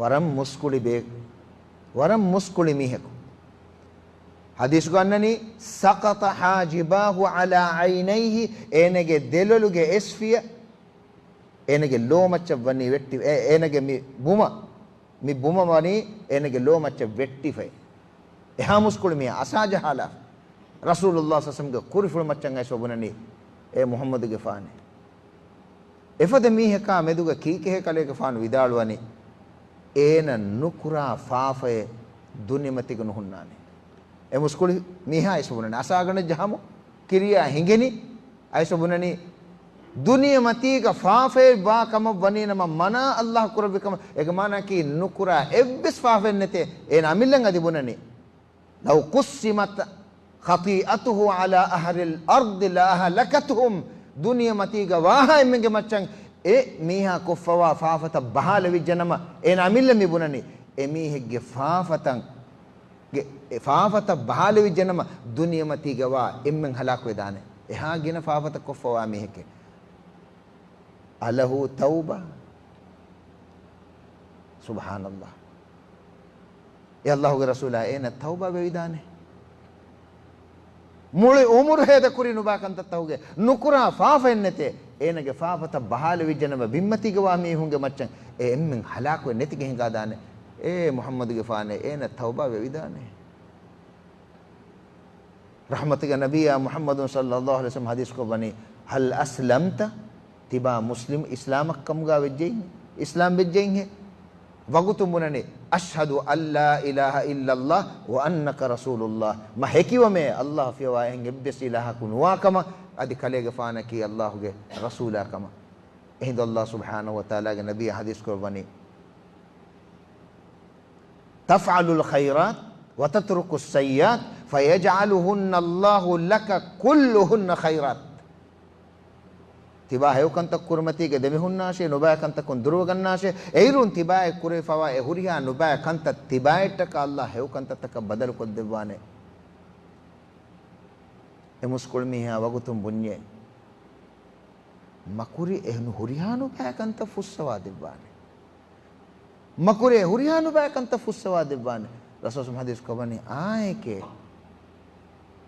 ވަރަށް މުސްކުޅި ބޭ-، ވަރަށް މުސްކުޅި މީހަކު. ހަދީސްގަ އަންނަނީ، سقط حاجباه على عينيه، އޭނަގެ ދެލޮލުގެ އެސްފިޔަ، އޭނަގެ ލޯ މައްޗަށް ވަނީ ވެއްޓި، އޭ، އޭނަގެ މި ބުމަ، މި ބުމަ ވަނީ އޭނަގެ ލޯ މައްޗަށް ވެއްޓިފައި. އެހާ މުސްކުޅި މީހާ އަސާޖަހާލާފަ. ރަސޫލުﷲ ޞައްލަﷲު ޢަލައިހި ވަސައްލަމްގެ ކުރިފުޅު މައްޗަށް އައިސް ބުނަނީ، އޭ މުޙައްމަދުގެފާނޭ! އެފަދަ މީހަކާ މެދުގަ ކީކޭ ކަލޭގެފާނު ވިދާޅުވަނީ، އޭނަ ނުކުރާ ފާފައެއް ދުނިޔެމަތީގަ ނުހުންނާނެ. އެ މުސްކުޅި މީހާ އައިސް ބުނަނީ، އަސާގަނޑަށް ޖަހަމު ކިރިޔާ ހިނގެނީ، އައިސް ބުނަނީ، ދުނިޔެމަތީގަ ފާފައެއް ވާ ކަމަށް ވަނީ ނަމަ، މަނާ ﷲ ކުރެއްވި ކަމަށް. އޭގެ މާނައަކީ، ނުކުރާ އެއްވެސް ފާފައެއް ނެތޭ. އޭނަ އަމިއްލައަށް އަދި ބުނަނީ، لو قسمت خطيئته على أهل الأرض لأهلكتهم. ދުނިޔެމަތީގަ ވާހާ އެންމެންގެ މައްޗަށް އެ މީހާ ކޮށްފަވާ ފާފަތައް ބަހާލެވިއްޖެ ނަމަ، އޭނަ އަމިއްލަ މި ބުނަނީ، އެމީހެއްގެ ފާފަތައް، ގެ، އެ ފާފަތައް ބަހާލެވިއްޖެ ނަމަ، ދުނިޔެމަތީގަ ވާ އެންމެން ހަލާކުވެދާނެ. އެހާ ގިނަ ފާފަތައް ކޮށްފަވާ މީހެކޭ. أله توبة؟ ސުބްޙާނަﷲ. އޭ ﷲގެ ރަސޫލާ، އޭނަ ތައުބާ ވެވިދާނެ. މުޅި އުމުރު ހޭދަކުރި ނުބާ ކަންތައްތަކުގެ ނުކުރާ ފާފައެއް ނެތޭ. އޭނަގެ ފާފަތައް ބަހާލެވިއްޖެނަމަ، ބިންމަތީގަވާ މީހުންގެ މައްޗަށް އެ އެންމެން ހަލާކުވެ ނެތިގެ ހިނގާދާނެ. އޭ މުޙައްމަދުގެފާނޭ، އޭނަ ތައުބާ ވެވިދާނެ. ރަޙްމަތުގެ ނަބިއްޔާ މުޙައްމަދު ޞައްލަﷲު ޢަލައިހި ވަސައްލަމް ޙަދީޘްކޮށްވަނީ، هل أسلمت؟ ތިބާ މުސްލިމް، އިސްލާމަށް ކަމުގާ ވެއްޖެއްހޭ؟ އިސްލާމް ވެއްޖެއްހޭ؟ ވަގުތުން ބުނަނީ، أشهد أن لا إله إلا الله وأنك رسول الله. މަ ހެކިވަމޭ، ﷲ ފިޔަވާ އެހެން އެއްވެސް އިލާހަކު ނުވާ ކަމަށް، އަދި ކަލޭގެފާނަކީ ﷲގެ ރަސޫލާ ކަމަށް. އެހިނދު ﷲ ސުބްޙާނަހޫ ވަތަޢާލާގެ ނަބިއްޔާ ޙަދީޘްކޮށްވަނީ، تفعل الخيرات وتترك السيئات فيجعلهن الله لك كلهن خيرات. ތިބާ ހެޔޮކަންތައް ކުރިމަތީގަ ދެމިހުންނާށޭ، ނުބައި ކަންތަކުން ދުރުވެގަންނާށޭ، އެއިރުން ތިބާއެއް ކުރެވިފަވާ އެ ހުރިހާ ނުބައި ކަންތައް ތިބާއެއްޓަކާ ﷲ ހެޔޮކަންތައްތަކަށް ބަދަލުކޮށްދެއްވާނެ. އެ މުސްކުޅި މީހާ ވަގުތުން ބުންޏޭ، މަކުރި އެ ހުރިހާ ނުބައި ކަންތައް ފުއްސަވާ ދެއްވާނެ. މަކުރި އެ ހުރިހާ ނުބައި ކަންތައް ފުއްސަވާ ދެއްވާނެ. ރަސޫލު ޙަދީޘް ކޮށްވަނީ އާއެކޭ.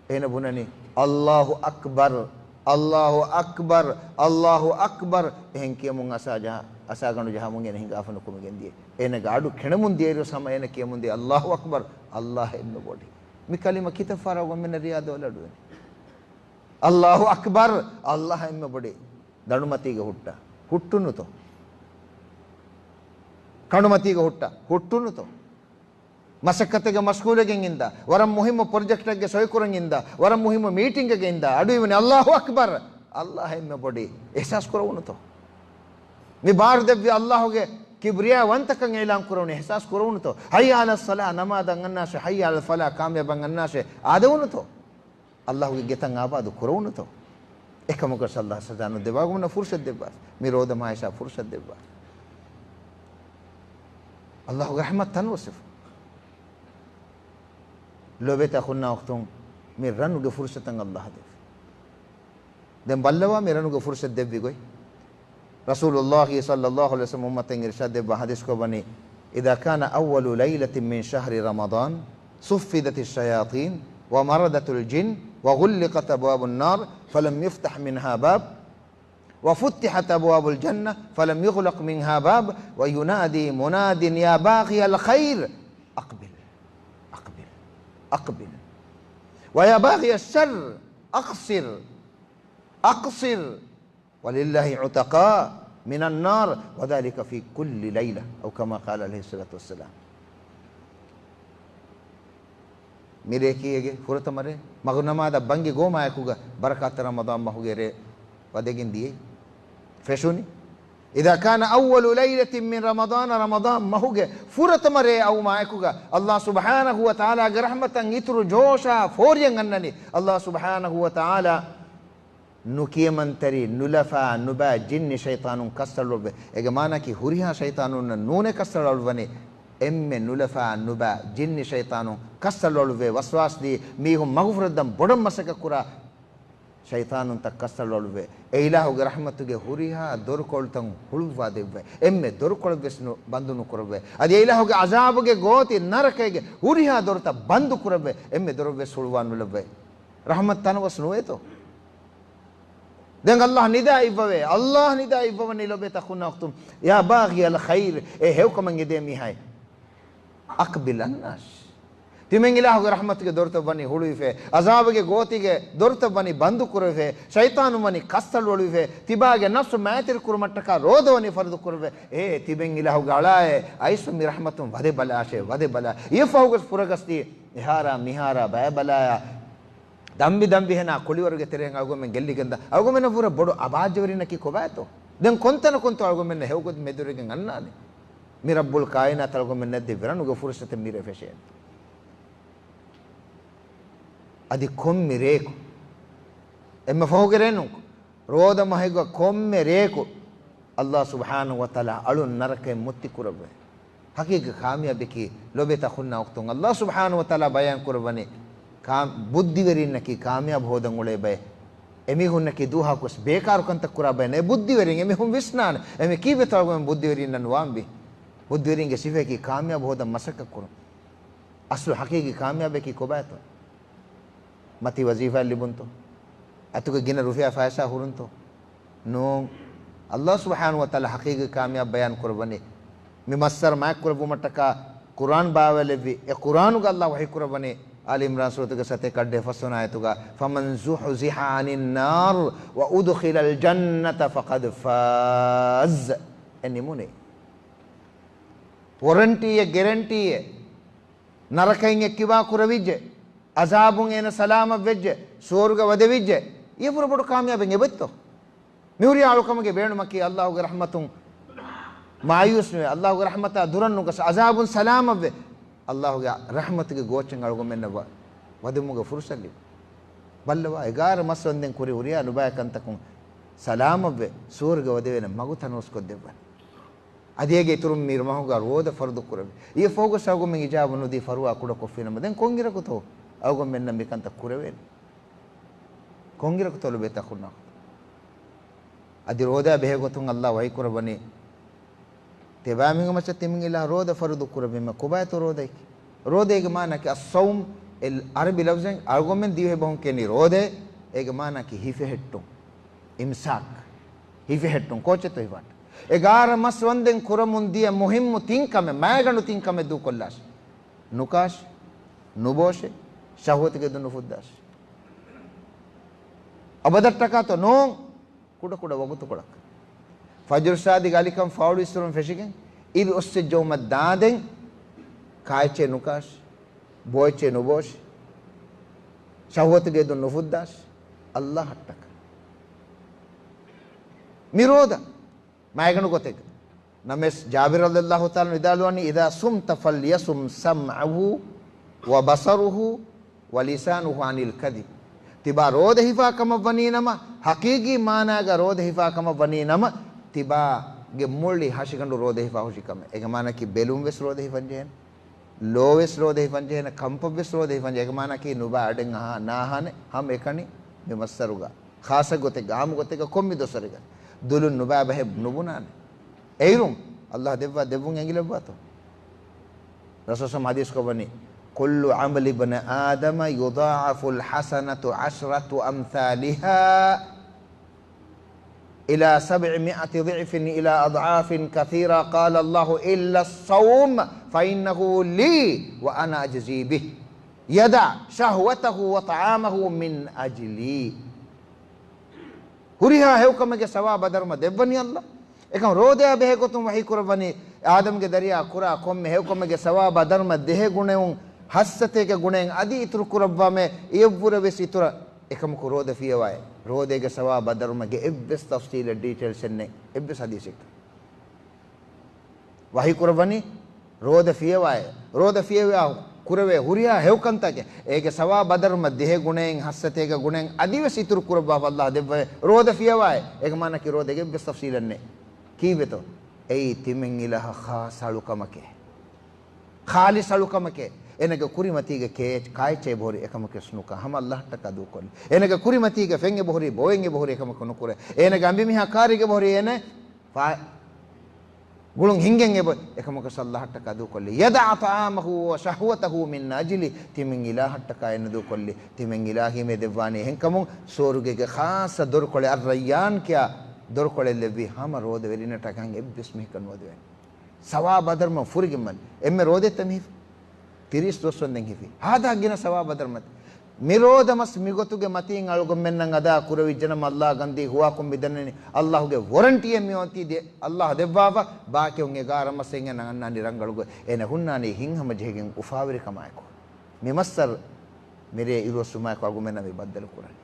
އޭނަ ބުނަނީ، ﷲ އަކްބަރު، ﷲ އަކްބަރު، ﷲ އަކްބަރު. އެހެން ކިޔަމުން އަސާ ޖަހަ، އަސާގަނޑު ޖަހަމުން އޭނަ ހިނގާފަ ނުކުމެގެން ދިޔަ. އޭނަގެ އަޑު ކެނޑެމުން ދިޔައިރު ހަމަ އޭނަ ކިޔަމުން ދިޔަ، ﷲ އަކްބަރު، ﷲ އެންމެ ބޮޑި. މި ކަލިމަ ކިތައް ފަހަރަށް ވަމެންނަށް ރިޔާ ދޯލަޑުވެނީ. ﷲ އަކްބަރު، ﷲ އެންމެ ބޮޑި. ދަނޑުމަތީގަ ހުއްޓާ، ހުއްޓުނުތޯ؟ ކަނޑުމަތީގަ ހުއްޓާ، ހުއްޓުނުތޯ؟ މަސައްކަތެއްގެ މަޝްޣޫލެއްގެ އިންދާ، ވަރަށް މުހިއްމު ޕްރޮޖެކްޓެއްގެ ސޮއިކުރަން އިންދާ، ވަރަށް މުހިއްމު މީޓިންގެއްގެ އިންދާ، އަޑު އިވުނީ، ﷲ އަކްބަރު، ﷲ އެންމެ ބޮޑި. އިޙްސާސް ކުރެވުނުތޯ؟ މި ބާރު ދެއްވި ﷲގެ ކިބްރިޔާވަންތަކަން އިޢުލާން ކުރެވުނީ، އިޙްސާސް ކުރެވުނުތޯ؟ ޙައްޔަ ޢަލައްޞަލާ، ނަމާދަށް އަންނާށޭ، ޙައްޔަ ޢަލަލް ފަލާޙް، ކާމިޔާބަށް އަންނާށޭ، އާދެވުނުތޯ؟ ﷲގެ ގެތައް އާބާދު ކުރެވުނުތޯ؟ އެކަމަކު ﷲ ސަޒާ ނުދެއްވާ، ގުމަނަށް ފުރުޞަތު ދެއްވާ. މި ރޯދަ މާހިޝާ ފުރުޞަތު ދެއްވާ. ﷲގެ ރަޙްމަތު ތަންވަސްވެފަ. ލޯބިވެތި އަޚުންނާ އުޚްތުން، މި ރަނުގެ ފުރުޞަތަށް ﷲ ދެއްވި. ދެން ބައްލަވާ މި ރަނުގެ ފުރުޞަތު ދެއްވި ގޮތް. ރަސޫލުﷲ ޞައްލަﷲު ޢަލައިހި ވަސައްލަމް އުއްމަތަށް އިރުޝާދު ދެއްވާ ޙަދީޘް ކޮށްވަނީ، إذا كان أول ليلة من شهر رمضان صفدت الشياطين ومردت الجن وغلقت أبواب النار فلم يفتح منها باب وفتحت أبواب الجنة فلم يغلق منها باب وينادي مناد يا باغي الخير أقبل أقبل أقبل ويا باغي الشر أقصر أقصر ولله عتقاء من النار وذلك في كل ليلة أو كما قال عليه الصلاة والسلام. މިރޭ ކީއެއްގެ ފުރަތަމަ ރޭ، މަޣްރިބު ނަމާދަށް ބަންގި ގޮވުމާއެކުގަ ބަރަކާތްތެރި ރަމަޟާން މަހުގެ ރޭ ވަދެގެން ދިޔައީ. ފެށުނީ. إذا كان أول ليلة من رمضان، ރަމަޟާން މަހުގެ ފުރަތަމަ ރޭ އައުމާއެކުގަ، ﷲ ސުބްޙާނަހޫ ވަތަޢާލާގެ ރަޙްމަތަށް އިތުރު ޖޯޝާ ފޯރިއަށް އަންނަނީ. ﷲ ސުބްޙާނަހޫ ވަތަޢާލާ ނުކިޔަމަންތެރި، ނުލަފާ، ނުބައި ޖިންނި ޝައިޠާނުން ކައްސަޅުވެ. އޭގެ މާނައަކީ ހުރިހާ ޝައިޠާނުންނަށް ނޫނޭ ކައްސަޅުވެވަނީ. އެންމެ ނުލަފާ، ނުބައި ޖިންނި ޝައިޠާނުން ކައްސަޅުވެ ވަސްވާސްދީ، މީހުން މަގުފުރައްދަން ބޮޑަށް މަސައްކަތް ކުރާ ޝައިޠާނުންތައް ކައްސަޅުވެ. އެ އިލާހުގެ ރަޙްމަތުގެ ހުރިހާ ދޮރުކޮޅުތައް ހުޅުއްވާ ދެއްވެ. އެންމެ ދޮރުކޮޅެއްވެސް ނު، ބަންދު ނުކުރެވެ. އަދި އެ އިލާހުގެ ޢަޒާބުގެ ގޯތި ނަރަކައިގެ ހުރިހާ ދޮރުތައް ބަންދު ކުރެވެ. އެންމެ ދޮރެއްވެސް ހުޅުވާ ނުލެވެ. ރަޙްމަތު ތަނަވަސް ނުވޭތޯ؟ ދެން ﷲ ނިދާ އިއްވަވޭ. ﷲ ނިދާ އިއްވަވަނީ ލޯބިވެތި އަޚުންނާ އުޚްތުން، يا باغي الخير، އޭ ހެޔޮކަމަށް އެދޭ މީހާއޭ، أقبل على الناس. ތިމަން އިލާހުގެ ރަޙްމަތުގެ ދޮރުތައް ވަނީ ހުޅުވިފައި، ޢަޛާބުގެ ގޯތީގެ ދޮރުތައް ވަނީ ބަންދު ކުރެވިފައި، ޝައިޠާނުން ވަނީ ކައްސަޅު އޮޅުވިފައި، ތިބާގެ ނަފްސު މައިތިރި ކުރުމަށްޓަކާ ރޯދަ ވަނީ ފަރުޟު ކުރެވިފައި. އޭ ތިމަން އިލާހުގެ އަޅާއޭ، އައިސް މި ރަޙްމަތުން ވަދެ ބަލާށޭ، ވަދެ ބަލާ. އިއްޔެ ފަހުގަސް ފުރަގަސްދީ، އެހާރާ މިހާރާ ބައި ބަލާޔާ، ދަނބި ދަނބިހެނާ ކުޅިވަރުގެ ތެރެއިން އަޅުގަނޑުމެން ގެއްލިގެންދާ. އަޅުގަނޑުމެންނަށް ވުރެ ބޮޑު އަބާއްޖަވެރިންނަކީ ކޮބާތޯ؟ ދެން ކޮންތަނަކުންތޯ އަޅުގަނޑުމެންނަށް ހެޔޮގޮތް މެދުވެރިގެން އަންނާނެ؟ މި ރައްބުލް ކާއިނާތު އަޅުގަނޑުމެންނަށް ދިން ވެރަނުގެ ފުރުޞަތެއް މިރޭ ފެށޭނެ. އަދި ކޮންމެ ރެއެކު، އެންމެ ފަހުގެ ރޭ ނޫން، ރޯދަ މަހުގަ ކޮންމެ ރެއެކު ﷲ ސުބްޙާނަހޫ ވަތަޢާލާ އަޅުން ނަރަކައިން މުއްތި ކުރައްވައި. ޙަޤީޤީ ކާމިޔާބެކީ ލޯބިވެތި އަޚުންނާ އުޚްތުން، ﷲ ސުބްޙާނަހޫ ވަތަޢާލާ ބަޔާން ކުރައްވަނީ، ކާ-، ބުއްދިވެރިންނަކީ ކާމިޔާބު ހޯދަން އުޅޭ ބައެއް. އެމީހުންނަކީ ދުވަހަކުވެސް ބޭކާރު ކަންތައް ކުރާ ބައެއް ނޭ. ބުއްދިވެރިން އެމީހުން ވިސްނާނެ. އެމީ ކީއްވެތޯ އަޅުގަނޑު ބުއްދިވެރިންނަށް ނުވާންވީ؟ ބުއްދިވެރިންގެ ސިފައަކީ ކާމިޔާބު ހޯދަން މަސައްކަތް ކުރުން. އަސްލު ޙަޤީޤީ ކާމިޔާބެކީ ކޮބާތޯ؟ މަތީ ވަޒީފާއެއް ލިބުންތޯ؟ އަތުގަ ގިނަ ރުފިޔާ ފައިސާ ހުރުންތޯ؟ ނޫން. ﷲ ސުބްޙާނަހޫ ވަތަޢާލާ ޙަޤީޤީ ކާމިޔާބު ބަޔާން ކުރައްވަނީ، މި މައްސަރަ މާތް ކުރެއްވުމަށްޓަކާ ޤުރްއާން ބާވައިލެއްވި. އެ ޤުރްއާނުގަ ﷲ ވަޙީ ކުރައްވަނީ، އާލި ޢިމްރާން ސޫރަތުގެ ސަތޭކަ އަށްޑިހަ ފަސްވަނަ އާޔަތުގަ، فَمَنْ زُحْزِحَ عَنِ النَّارِ وَأُدْخِلَ الْجَنَّةَ فَقَدْ فَازَ. އެ ނިމުނީ. ވޮރަންޓީއެއް، ގެރެންޓީއެއް. ނަރަކައިން އެއްކިބާ ކުރެވިއްޖެ، ޢަޒާބުން އޭނަ ސަލާމަތްވެއްޖެ، ސުވަރުގެ ވަދެވިއްޖެ، އިއްޔެ ބުރަ ބޮޑު ކާމިޔާބެއް އެބައޮތްތޯ؟ މިހުރި އަޅުކަމުގެ ބޭނުމަކީ ﷲގެ ރަޙްމަތުން މާޔޫސް ނުވެ، ﷲގެ ރަޙްމަތާ ދުރަށް ނުގަސް، ޢަޒާބުން ސަލާމަތްވެ، ﷲގެ ރަޙްމަތުގެ ގޯއްޗަށް އަޅުގަނޑުމެންނަށް ވަ-، ވަދެމުގެ ފުރުޞަތު ލިބުން. ބައްލަވާ، އެގާރަ މަސް ވަންދެން ކުރި ހުރިހާ ނުބައި ކަންތަކުން ސަލާމަތްވެ، ސުވަރުގެ ވަދެވޭނެ މަގު ތަނަވަސްކޮށްދެއްވަން. އަދި އޭގެ އިތުރުން މި މަހުގަ ރޯދަ ފަރުޟު ކުރެވި. އިއްޔެ ފަހުގަސް އަޅުގަނޑުމެން އިޖާބަ ނުދީ ފަރުވާ ކުޑަކޮށްފިނަމަ، ދެން ކޮންއިރަކުތޯ އަޅުގަނޑުމެންނަށް މިކަންތައް ކުރެވޭނެ؟ ކޮންއިރަކުތޯ ލޯބިވެތި އަޚުންނާ؟ އަދި ރޯދައާ ބެހޭގޮތުން ﷲ ވަޙީ ކުރައްވަނީ، ތިބާމީހުން މައްޗަށް ތިމަން އިލާހު ރޯދަ ފަރުޟު ކުރެއްވީމަ ކޮބާތޯ ރޯދައަކީ؟ ރޯދައިގެ މާނައަކީ އައްޞައުމް، އެ ޢަރަބި ލަފްޒެއް އަޅުގަނޑުމެން ދިވެހި ބަހުން ކިޔަނީ ރޯދައޭ، އޭގެ މާނައަކީ ހިފެހެއްޓުން، އިމްސާކް. ހިފެހެއްޓުން، ކޯއްޗެއްތޯ ހިފާއްޓާ؟ އެގާރަ މަސް ވަންދެން ކުރަމުން ދިޔަ މުހިއްމު ތިން ކަމެއް، މައިގަނޑު ތިން ކަމެއް ދޫކޮށްލާށި. ނުކާށި، ނުބޯށި، ޝަހުވަތުގެ ދުން ނުފުއްދާށި. އަބަދަށްޓަކާތޯ؟ ނޫން. ކުޑަކުޑަ ވަގުތުކޮޅަކަށް. ފަޖުރު ޞާދިޤް އަލިކަން ފާޅުވިއްސުރުން ފެށިގެން، އިރު އޮއްސެއްޖައުމަށް ދާންދެން، ކާއެއްޗެއް ނުކާށި، ބޯއެއްޗެއް ނުބޯށި، ޝަހުވަތުގެ ދުން ނުފުއްދާށި، ﷲއަށްޓަކާ. މި ރޯދަ މައިގަނޑު ގޮތެއް. ނަމަވެސް ޖާބިރު ރަޟިޔަﷲ ތަޢާލާ ވިދާޅުވަނީ، إذا صمت فليصم سمعه وبصره ولسانه عن الكذب. ތިބާ ރޯދަ ހިފާ ކަމަށް ވަނީ ނަމަ، ޙަޤީޤީ މާނާގަ ރޯދަ ހިފާ ކަމަށް ވަނީ ނަމަ، ތިބާގެ މުޅި ހަށިގަނޑު ރޯދަ ހިފާ ހުށި ކަމެއް. އޭގެ މާނައަކީ ބެލުން ވެސް ރޯދަ ހިފަން ޖެހޭނެ. ލޯ ވެސް ރޯދަ ހިފަން ޖެހޭނެ، ކަންފަތް ވެސް ރޯދަ ހިފަން ޖެހޭ. އޭގެ މާނައަކީ ނުބައި އަޑެއް އަހާ ނާހާނެ ހަމަ އެކަނި މި މައްސަރުގަ. ޚާއްޞަ ގޮތެއްގަ، ޢާއްމު ގޮތެއްގަ ކޮންމެ ދުވަސްވަރެއްގަ ދުލުން ނުބައި ބަހެއް ނުބުނާނެ. އެއިރުން ﷲ ދެއްވާ ދެއްވުން އެނގިލައްވާތޯ؟ ރަސޫލު ޙަދީޘް ކޮށްވަނީ، كل عمل ابن آدم يضاعف الحسنة عشرة أمثالها إلى سبعمائة ضعف إلى أضعاف كثيرة، قال الله إلا الصوم فإنه لي وأنا أجزي به، يدع شهوته وطعامه من أجلي. ހުރިހާ ހެޔޮކަމެއްގެ ސަވާބާ ދަރުމަ ދެއްވަނީ ﷲ. އެކަމް ރޯދައާ ބެހޭ ގޮތުން ވަޙީ ކުރައްވަނީ، އާދަމްގެ ދަރިޔާ ކުރާ ކޮންމެ ހެޔޮކަމެއްގެ ސަވާބާ ދަރުމަ ދިހަ ގުނައިން، ހައްސަތޭކަ ގުނައިން އަދި އިތުރު ކުރައްވާމޭ، އެއަށްވުރެ ވެސް އިތުރަށް. އެކަމަކު ރޯދަ ފިޔަވާއި، ރޯދައިގެ ސަވާބާ ދަރުމަގެ އެއްވެސް ތަފްޞީލެއް، ޑީޓެއިލްސް އެއް ނެތް، އެއްވެސް ޙަދީޘެއްގަ. ވަޙީ ކުރައްވަނީ، ރޯދަ ފިޔަވާއި، ރޯދަ ފިޔަވާ ކުރެވޭ ހުރިހާ ހެޔޮކަންތަކެއް، އޭގެ ސަވާބާ ދަރުމަ ދިހަ ގުނައިން، ހައްސަތޭކަ ގުނައިން އަދިވެސް އިތުރު ކުރައްވާފަ ﷲ ދެއްވަވޭ. ރޯދަ ފިޔަވާއި، އޭގެ މާނައަކީ ރޯދައިގެ އެއްވެސް ތަފްޞީލެއް ނެތް. ކީއްވެތޯ؟ އެއީ ތިމަން އިލާހަށް ޚާއްޞަ އަޅުކަމެކޭ. ޚާލިޞް އަޅުކަމެކޭ. އޭނަގެ ކުރިމަތީގެ ކޭ-، ކާއެއްޗެއް އެބަހުރި އެކަމަކުވެސް ނުކާ. ހަމަ ﷲއަށްޓަކާ ދޫކޮށްލި. އޭނަގެ ކުރިމަތީގެ ފެން އެބަހުރި، ބޯއެއް އެބަހުރި އެކަމަކު ނުކުރޭ. އޭނަގެ އަނބިމީހާ ކާރިގެ އެބަހުރި އޭނަ ފާ-، ގުޅުން ހިނގެން އެބަ އެކަމަކަށް ﷲ އަށްޓަކާ ދޫކޮށްލި. يدع طعامه وشهوته من أجلي، ތިމަން އިލާހަށްޓަކާ އޭނަ ދޫކޮށްލި. ތިމަން އިލާހީ މި ދެއްވާނީ އެހެންކަމުން، ސުވަރުގޭގެ ޚާއްޞަ ދޮރުކޮޅެއް، އައްރައްޔާން ކިޔާ ދޮރުކޮޅެއް ލެއްވި. ހަމަ ރޯދަވެރިންނަށްޓަކައި އެއްވެސް މީހަކަށް ނުވަދެވޭނެ. ސަވާބު އަދަރުމަން ފުރިގެން ވަން. އެންމެ ރޯދައެއްތަ މި ހިފީ؟ ތިރީސް ދުވަސް ވަންދެން ހިފީ. ހާދަ ގިނަ ސަވާބު އަދަރުމަތި. މި ރޯދަ މަސް މިގޮތުގެ މަތީން އަޅުގަނޑުމެންނަށް އަދާ ކުރެވިއްޖެނަމަ، ﷲ ގަންދީ ހުވާކޮށް މިދަންނަނީ. ﷲގެ ވޮރަންޓީއެއް މިއޮތީ ދޭ. ﷲ ދެއްވާފަ، ބާކީ އެގާރަ މަސް އެނގޭ ނަގަންނާނީ ރަނގަޅުގޮތް. އޭނަ ހުންނާނީ ހިތްހަމަޖެހިގެން އުފާވެރިކަމާއެކު. މި މައްސަރު މިރޭ އިރުއޮއްސުމާއެކު އަޅުގަނޑުމެންނަށް މި ބައްދަލު ކުރަނީ.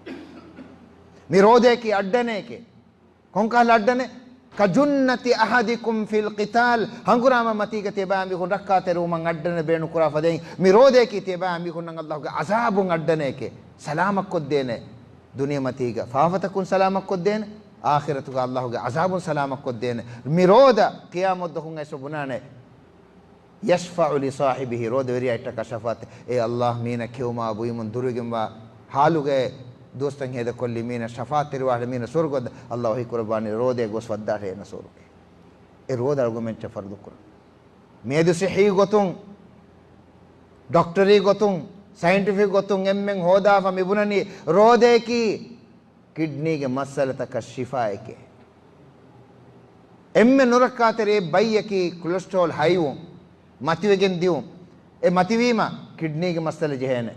މި ރޯދައަކީ އައްޑަނެއެކޭ. ކޮންކަހަލަ އައްޑަނެއް؟ كجنة أحدكم في القتال. ހަނގުރާމަ މަތީގަ ތިޔަބައިމީހުން ރައްކާތެރިވުމަށް އައްޑަނެއް ބޭނުންކުރާ ފަދައިން، މި ރޯދައަކީ ތިޔަބައިމީހުންނަށް ﷲގެ ޢަޒާބުން އައްޑަނެއެކޭ. ސަލާމަތްކޮށްދޭނެ. ދުނިޔެމަތީގަ ފާފަތަކުން ސަލާމަތްކޮށްދޭނެ. އާޚިރަތުގަ ﷲގެ ޢަޒާބުން ސަލާމަތްކޮށްދޭނެ. މި ރޯދަ ޤިޔާމަތްދުވަހުން އައިސް ބުނާނެ. يشفع لصاحبه، ރޯދަވެރިޔާއަށްޓަކާ ޝަފާޢަތެއް. އޭ ﷲ، މީނަ ކެއުމާ ބުއިމުން ދުރުވެގެންވާ ޙާލުގައި ދުވަސްތައް ހޭދަކޮށްލި މީނަ ޝަފާޢަތްތެރިވާށޭ، މީނަ ސުވަރުގެ ވައްދާށޭ. ﷲ ވަޙީކުރައްވާނީ ރޯދައަށް ގޮސް ވައްދާށޭ އޭނަ ސުވަރުގެ. އެ ރޯދަ އަޅުގަނޑުމެން އެއްޗެއް ފަރުޟުކުރަން. މިއަދު ޞިއްޙީ ގޮތުން، ޑޮކްޓަރީ ގޮތުން، ސައިންޓިފިކް ގޮތުން އެންމެން ހޯދާފަ މިބުނަނީ ރޯދައަކީ ކިޑްނީގެ މައްސަލަތަކަށް ޝިފާއެކޭ. އެންމެ ނުރައްކާތެރި ބައްޔަކީ ކޮލެސްޓްރޯލް ހައިވުން، މަތިވެގެން ދިއުން. އެ މަތިވީމަ ކިޑްނީގެ މައްސަލަ ޖެހޭނެ.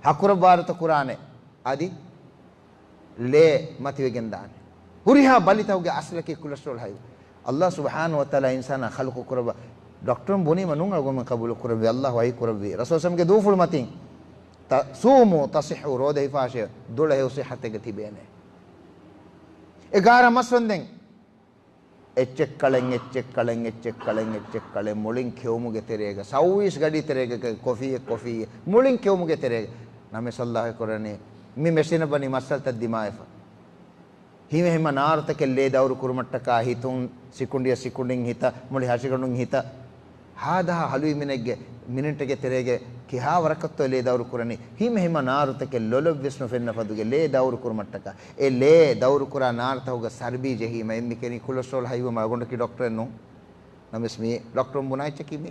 ހަކުރަށް ވާރުތަ ކުރާނެ. އަދި ލޭ މަތިވެގެން ދާނެ. ހުރިހާ ބަލިތަކުގެ އަސްލަކީ ކޮލެސްޓްރޯލް ހައިވުން. ﷲ ސުބްޙާނަހޫ ވަތަޢާލާ އިންސާނާ ޚަލްޤު ކުރައްވާ ޑޮކްޓަރުން ބުނީމަ ނޫން އަޅުގަނޑުމެން ޤަބޫލު ކުރެއްވި. ﷲ ވަޙީ ކުރެއްވި. ރަސޫލު ސަމްގެ ދޫފުޅު މަތިން، ތަ-، ޞޫމޫ ތަޞިއްޙޫ، ރޯދަ ހިފާށޭ، ދުޅަހެޔޮ ޞިއްޙަތެއް ތިބޭނެ. އެގާރަ މަސް ވަންދެން އެއްޗެއްކަޅެން، އެއްޗެއްކަޅެން، އެއްޗެއްކަޅެން، އެއްޗެއްކަޅެން، މުޅިން ކެއުމުގެ ތެރޭގަ، ސައުވީސް ގަޑި ތެރޭގަ، ކޮފީއެއް، ކޮފީއެއް، މުޅިން ކެއުމުގެ ތެރޭގަ. ނަމަވެސް ﷲ ކުރަނީ، މި މެޝިނަށް ވަނީ މައްސަލަތައް ދިމާވެފަ. ހިމެހިމަ ނާރުތަކެއް ލޭ ދައުރު ކުރުމަށްޓަކާ ހިތުން، ސިކުނޑިއަށް ސިކުނޑިން ހިތަށް، މުޅި ހަށިގަނޑުން ހިތަށް. ހާދަހާ ހަލުވި މިނެއްގެ މިނެޓެއްގެ ތެރޭގެ ކިހާ ވަރަކަށްތޯ ލޭ ދައުރު ކުރަނީ؟ ހިމެހިމަ ނާރުތަކެއް ލޮލަށްވެސް ނުފެންނަ ފަދުގެ ލޭ ދައުރު ކުރުމަށްޓަކާ. އެ ލޭ ދައުރުކުރާ ނާރުތަކުގަ ސަރްބީ ޖެހީމަ އެންމެ ކެނީ ކޮލެސްޓްރޯލް ހައިވުމަށް. އަޅުގަނޑަކީ ޑޮކްޓަރެއް ނޫން. ނަމަވެސް މީ ޑޮކްޓަރުން ބުނާ އެއްޗަކީ މީ.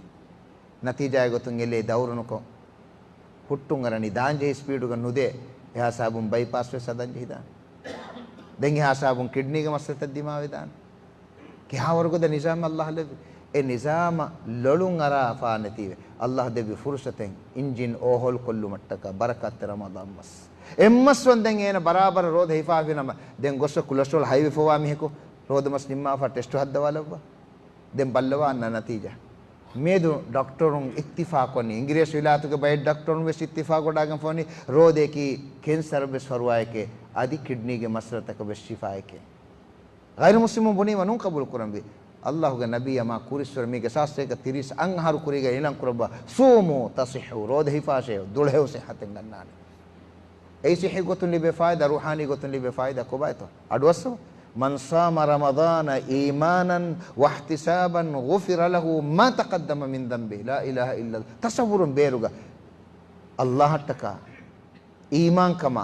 ނަތީޖާގެ ގޮތުން އެ ލޭ ދައުރު ނުކޮށް، ހުއްޓުން އަރަނީ ދާންޖެހި ސްޕީޑުގަ ނުދޭ. އެހާ ސަބަބުން ބައިޕާސް ވެސް ހަދަން ޖެހިދާނެ. ދެން އެހާ ސަބަބުން ކިޑްނީގެ މައްސަލަތައް ދިމާވެދާނެ. ކިހާވަރުގަދަ ނިޒާމެއް ﷲ ލެއްވި. އެ ނިޒާމަށް ލޮޅުން އަރާފާ ނެތީވެ. ﷲ ދެއްވި ފުރުޞަތެއް، އިންޖިން އޯހޯލް ކޮށްލުމަށްޓަކާ ބަރަކާތްތެރި ރަމަޟާން މަސް. އެއްމަސް ވަންދެން އޭނަ ބަރާބަރަށް ރޯދަ ހިފާފިނަމަ، ދެން ގޮއްސަ ކޮލެސްޓްރޯލް ހައިވެފަވާ މީހަކު ރޯދަ މަސް ނިންމާފަ ޓެސްޓު ހައްދަވާލައްވާ. ދެން ބައްލަވާ އަންނަ ނަތީޖާ. މިއަދު ޑޮކްޓަރުން އިއްތިފާޤު ވަނީ، އިނގިރޭސި ވިލާތުގެ ބައެއް ޑޮކްޓަރުން ވެސް އިއްތިފާޤު ވަޑާގެންފަ ވަނީ، ރޯދައަކީ ކެންސަރަށް ވެސް ފަރުވާއެކޭ، އަދި ކިޑްނީގެ މައްސަލަތަކަށް ވެސް ޝިފާއެކޭ. ޣައިރު މުސްލިމުން ބުނީމަ ނޫން ޤަބޫލު ކުރަންވީ. ﷲގެ ނަބީ އަމާ ކުރިއްސުރެ މީގެ ސާސްތޭކަ ތިރީސް އަށް އަހަރު ކުރީގަ އިޢުލާން ކުރައްވާ، ޞޫމޫ ތަޞިއްޙޫ، ރޯދަ ހިފާށޭ، ދުޅަހެޔޮ ޞިއްޙަތެއް ގަންނާނެ. އެއީ ޞިއްޙީ ގޮތުން ލިބޭ ފާއިދާ، ރޫޙާނީ ގޮތުން ލިބޭ ފާއިދާ ކޮބާތޯ؟ އަޑުއައްސަވާ. من صام رمضان إيمانا واحتسابا غفر له ما تقدم من ذنبه. لا إله إلا الله. ތަޞައްވުރުން ބޭރުގަ ﷲއަށްޓަކާ އީމާންކަމާ،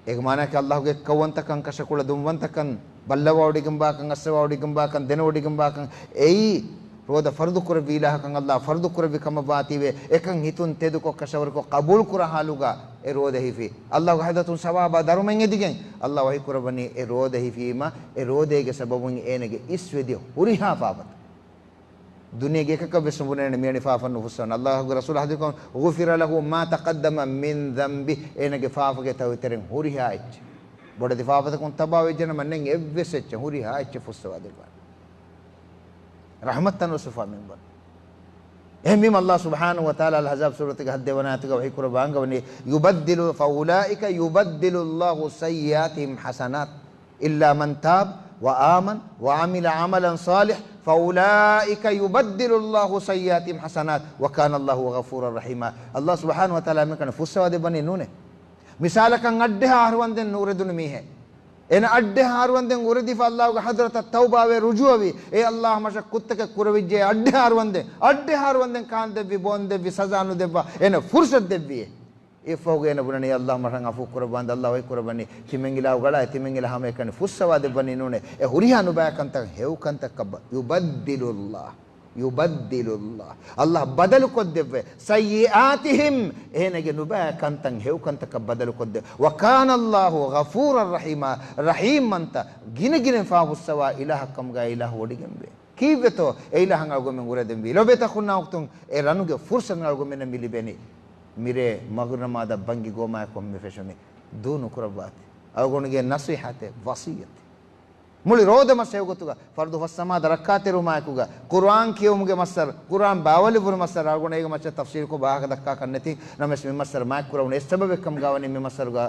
އޭގެ މާނައަކީ ﷲގެ އެއްކައުވަންތަކަން، ކަށަކުޅަ ދުންވަންތަކަން، ބައްލަވާވޮޑިގެންވާކަން، އައްސަވާވޮޑިގެންވާކަން، ދެނެވޮޑިގެންވާކަން، އެއީ ރޯދަ ފަރުޟު ކުރެއްވި އިލާހަކަށް ﷲ ފަރުޟު ކުރެއްވި ކަމަށް ވާތީވެ، އެކަން ހިތުން ތެދުކޮށް ކަށަވަރުކޮށް ޤަބޫލު ކުރާ ޙާލުގަ އެ ރޯދަ ހިފީ. ﷲގެ ޙަޟްރަތުން ސަވާބާ ދަރުމައެއް އެދިގެން ﷲ ވަޙީ ކުރައްވަނީ އެ ރޯދަ ހިފީމަ، އެ ރޯދައިގެ ސަބަބުން އޭނަގެ އިސްވެދިޔަ ހުރިހާ ފާފަތައް. ދުނިޔޭގެ އެކަކަށް ވެސް ނުބުނޭނެ މިއަނި ފާފަ ނުފުއްސަވަން. ﷲގެ ރަސޫލު ޙަދީޘް ކުރަން، غفر له ما تقدم من ذنبه، އޭނަގެ ފާފަގެ ތަވެތެރެއިން ހުރިހާ އެއްޗެއް. ބޮޑެތި ފާފަތަކުން ތަބާވެއްޖެނަމަ ނެތް އެއްވެސް އެއްޗެއް ހުރިހާ އެއްޗެއް ފުއްސަވާ ދެއްވާނެ. ރަޙްމަތްތަން އުފާ މިންވަރު. އެހެންވީމަ ﷲ ސުބްޙާނަހޫ ވަތަޢާލާ އަލްއަޙްޒާބް ސޫރަތުގެ ހަތް ދެވަނަ އާޔަތުގަ ވަޙީ ކުރައްވާ އަންގަވަނީ، يبدل، فأولئك يبدل الله سيئاتهم حسنات إلا من تاب وآمن وعمل عملا صالحا فأولئك يبدل الله سيئاتهم حسنات وكان الله غفورا رحيما. ﷲ ސުބްޙާނަހޫ ވަތަޢާލާ މިކަން ފުއްސަވާ ދެއްވަނީ ނޫނޭ. މިސާލަކަށް އަށްޑިހަ އަހަރު ވަންދެން ނުއުރެދުނު މީހެއް. އޭނަ އަށްޑިހަ އަހަރު ވަންދެން އުރެދިފަ ﷲގެ ޙަޟްރަތަށް ތައުބާވެ ރުޖޫޢަވި. އޭ ﷲ ހަމަށަށް ކުށްތަކެއް ކުރެވިއްޖެ އަށްޑިހަ އަހަރު ވަންދެން. އަށްޑިހަ އަހަރު ވަންދެން ކާން ދެއްވި، ބޯން ދެއްވި، ސަޒާ ނުދެއްވާ. އޭނަ ފުރުޞަތު ދެއްވިއޭ. އެއަށްފަހުގަ އޭނަ ބުނަނީ، އައްލާހު މަށަށް އަފޫ ކުރައްވާނދޭ، އައްލާހު ވަޙީ ކުރައްވަނީ، ތިމަންއިލާހު ގަޅާއި ތިމަންއިލާހު ހަމައެކަނި ފުއްސަވާ ދެއްވަނީ ނޫނޭ. އެ ހުރިހާ ނުބައި ކަންތައް ހެޔޮ ކަންތައްކަށް ބަ-، يبدل الله، يبدل الله. އައްލާހު ބަދަލުކޮށްދެއްވޭ. سيئاتهم، އޭނަގެ ނުބައި ކަންތައް ހެޔޮ ކަންތައްކަށް ބަދަލުކޮށްދެއްވޭ. وكان الله غفورا رحيما، ރަޙީމް މަންތަ ގިނަގިނައިން ފާފަ ފުއްސަވާ އިލާހަށް ކަމުގަ އިލާހު ވޮޑިގެންވޭ. ކީއްވެތޯ އެ އިލާހަށް އަޅުގަމެން އުރެދެންވީ؟ ލޯބިވެތި އަޚުންނާ އުޚްތުން، އެ ރަނުގެ ފުރުޞަތު އަޅުގަމެންނަށް މި ލިބެނީ. މިރޭ މަޣްރިބް ނަމާދަށް ބަންގި ގޮވުމާއެކު ކޮންމެ ފެށުނީ؟ ދޫ ނުކުރައްވާތި. އަޅުގަނޑުގެ ނަޞީޙަތެއް، ވަޞިއްޔަތެއް. މުޅި ރޯދަ މަސް ހެޔޮގޮތުގަ ފަރުޟު ފަސް ނަމާދަށް ރައްކާތެރިވުމާއެކުގަ، ޤުރުއާން ކިޔެވުމުގެ މައްސަރު، ޤުރުއާން ބާވައިލެއްވުނު މައްސަރު، އަޅުގަނޑު އޭގެ މައްޗަށް ތަފްސީލްކޮށް ވާހަކަ ދައްކާކަށް ނެތި ނަމަވެސް، މި މައްސަރު މާތްކުރެވުނު އެއް ސަބަބެއް ކަމުގަ ވަނީ މި މައްސަރުގަ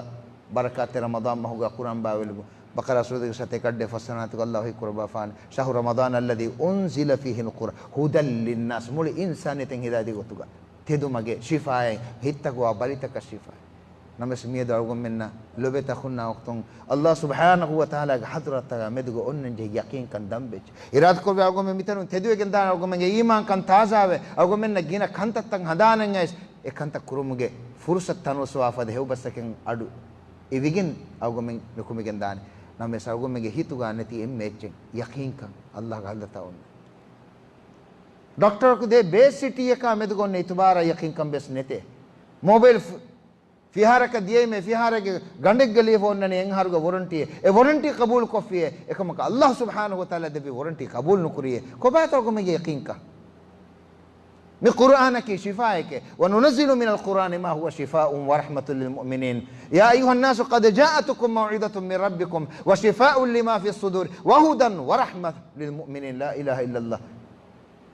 ބަރަކާތްތެރި ރަމަޟާން މަހުގަ ޤުރުއާން ބާވައިލެއްވުން. ބަޤަރާ ސޫރަތުގެ ސަތޭކަ އަށްޑިހަ ފަސްވަނަ އާޔަތުގަ އައްލާހު ވަޙީ ކުރައްވާފާނެ، شهر رمضان الذي أنزل فيه القرآن هدى للناس، މުޅި އިންސާނިއްޔަތަށް ހިދާޔަތް ދިން ގޮތުގަ ތެދު މަގެއް، ޝިފާއެއް، ހިތްތަކުގަ ބަލިތަކަށް ޝިފާއެއް. ނަމަވެސް މިއަދު އަޅުގަނޑުމެންނަށް ލޮބުވެތި އަޚުންނާ އުޚްތުން، އައްލާހު ސުބްޙާނަހޫ ވަތަޢާލާގެ ޙަޟްރަތާ މެދުގަ އޮންނަން ޖެހި ޔަޤީންކަން ދަންބެއްޖެ. އިރާދަކުރެއްވި އަޅުގަނޑުމެން މިތަނުން ތެދުވެގެން ދާނެ، އަޅުގަނޑުމެންގެ އީމާންކަން ތާޒާވެ، އަޅުގަނޑުމެންނަށް ގިނަ ކަންތައްތައް ހަނދާނަށް އައިސް، އެ ކަންތައް ކުރުމުގެ ފުރުޞަތު ތަނަވަސްވާ ފަދަ ހެޔޮ ބަސްތަކެއް އަޑު އިވިގެން އަޅުގަނޑުމެން ނުކުމެގެން ދާނެ. ނަމަވެސް އަޅުގަނޑުމެންގެ ހިތުގަ ނެތި އެންމެ އެއްޗެއް ޔަޤީންކަން، އައްލާހުގެ ޙަޟްރަތާ އޮންނަ. ޑޮކްޓަރަކު ދޭ ބޭސް ސިޓީއަކާ މެދުގަ އޮންނަ އިތުބާރާ ޔަޤީންކަން ވެސް ނެތޭ. މޯބައިލް ފި-، ފިހާރަކަށް ދިޔައީމޭ، ފިހާރައިގެ ގަނޑެއްގަ ލިޔެފަ އޮންނަނީ އެއްއަހަރުގެ ވޮރަންޓީއެއް. އެ ވޮރަންޓީ ޤަބޫލުކޮށްފިއޭ. އެކަމަކު އައްލާހު ސުބްޙާނަހޫ ވަތަޢާލާ ދެއްވި ވޮރަންޓީ ޤަބޫލު ނުކުރިއޭ. ކޮބާތޯ އަޅުގަނޑުމެންގެ ޔަޤީންކަން؟ މި ޤުރުއާނަކީ ޝިފާއެކޭ. وننزل من القرآن ما هو شفاء ورحمة للمؤمنين. يا أيها الناس قد جاءتكم موعظة من ربكم وشفاء لما في الصدور وهدى ورحمة للمؤمنين. لا إله إلا الله.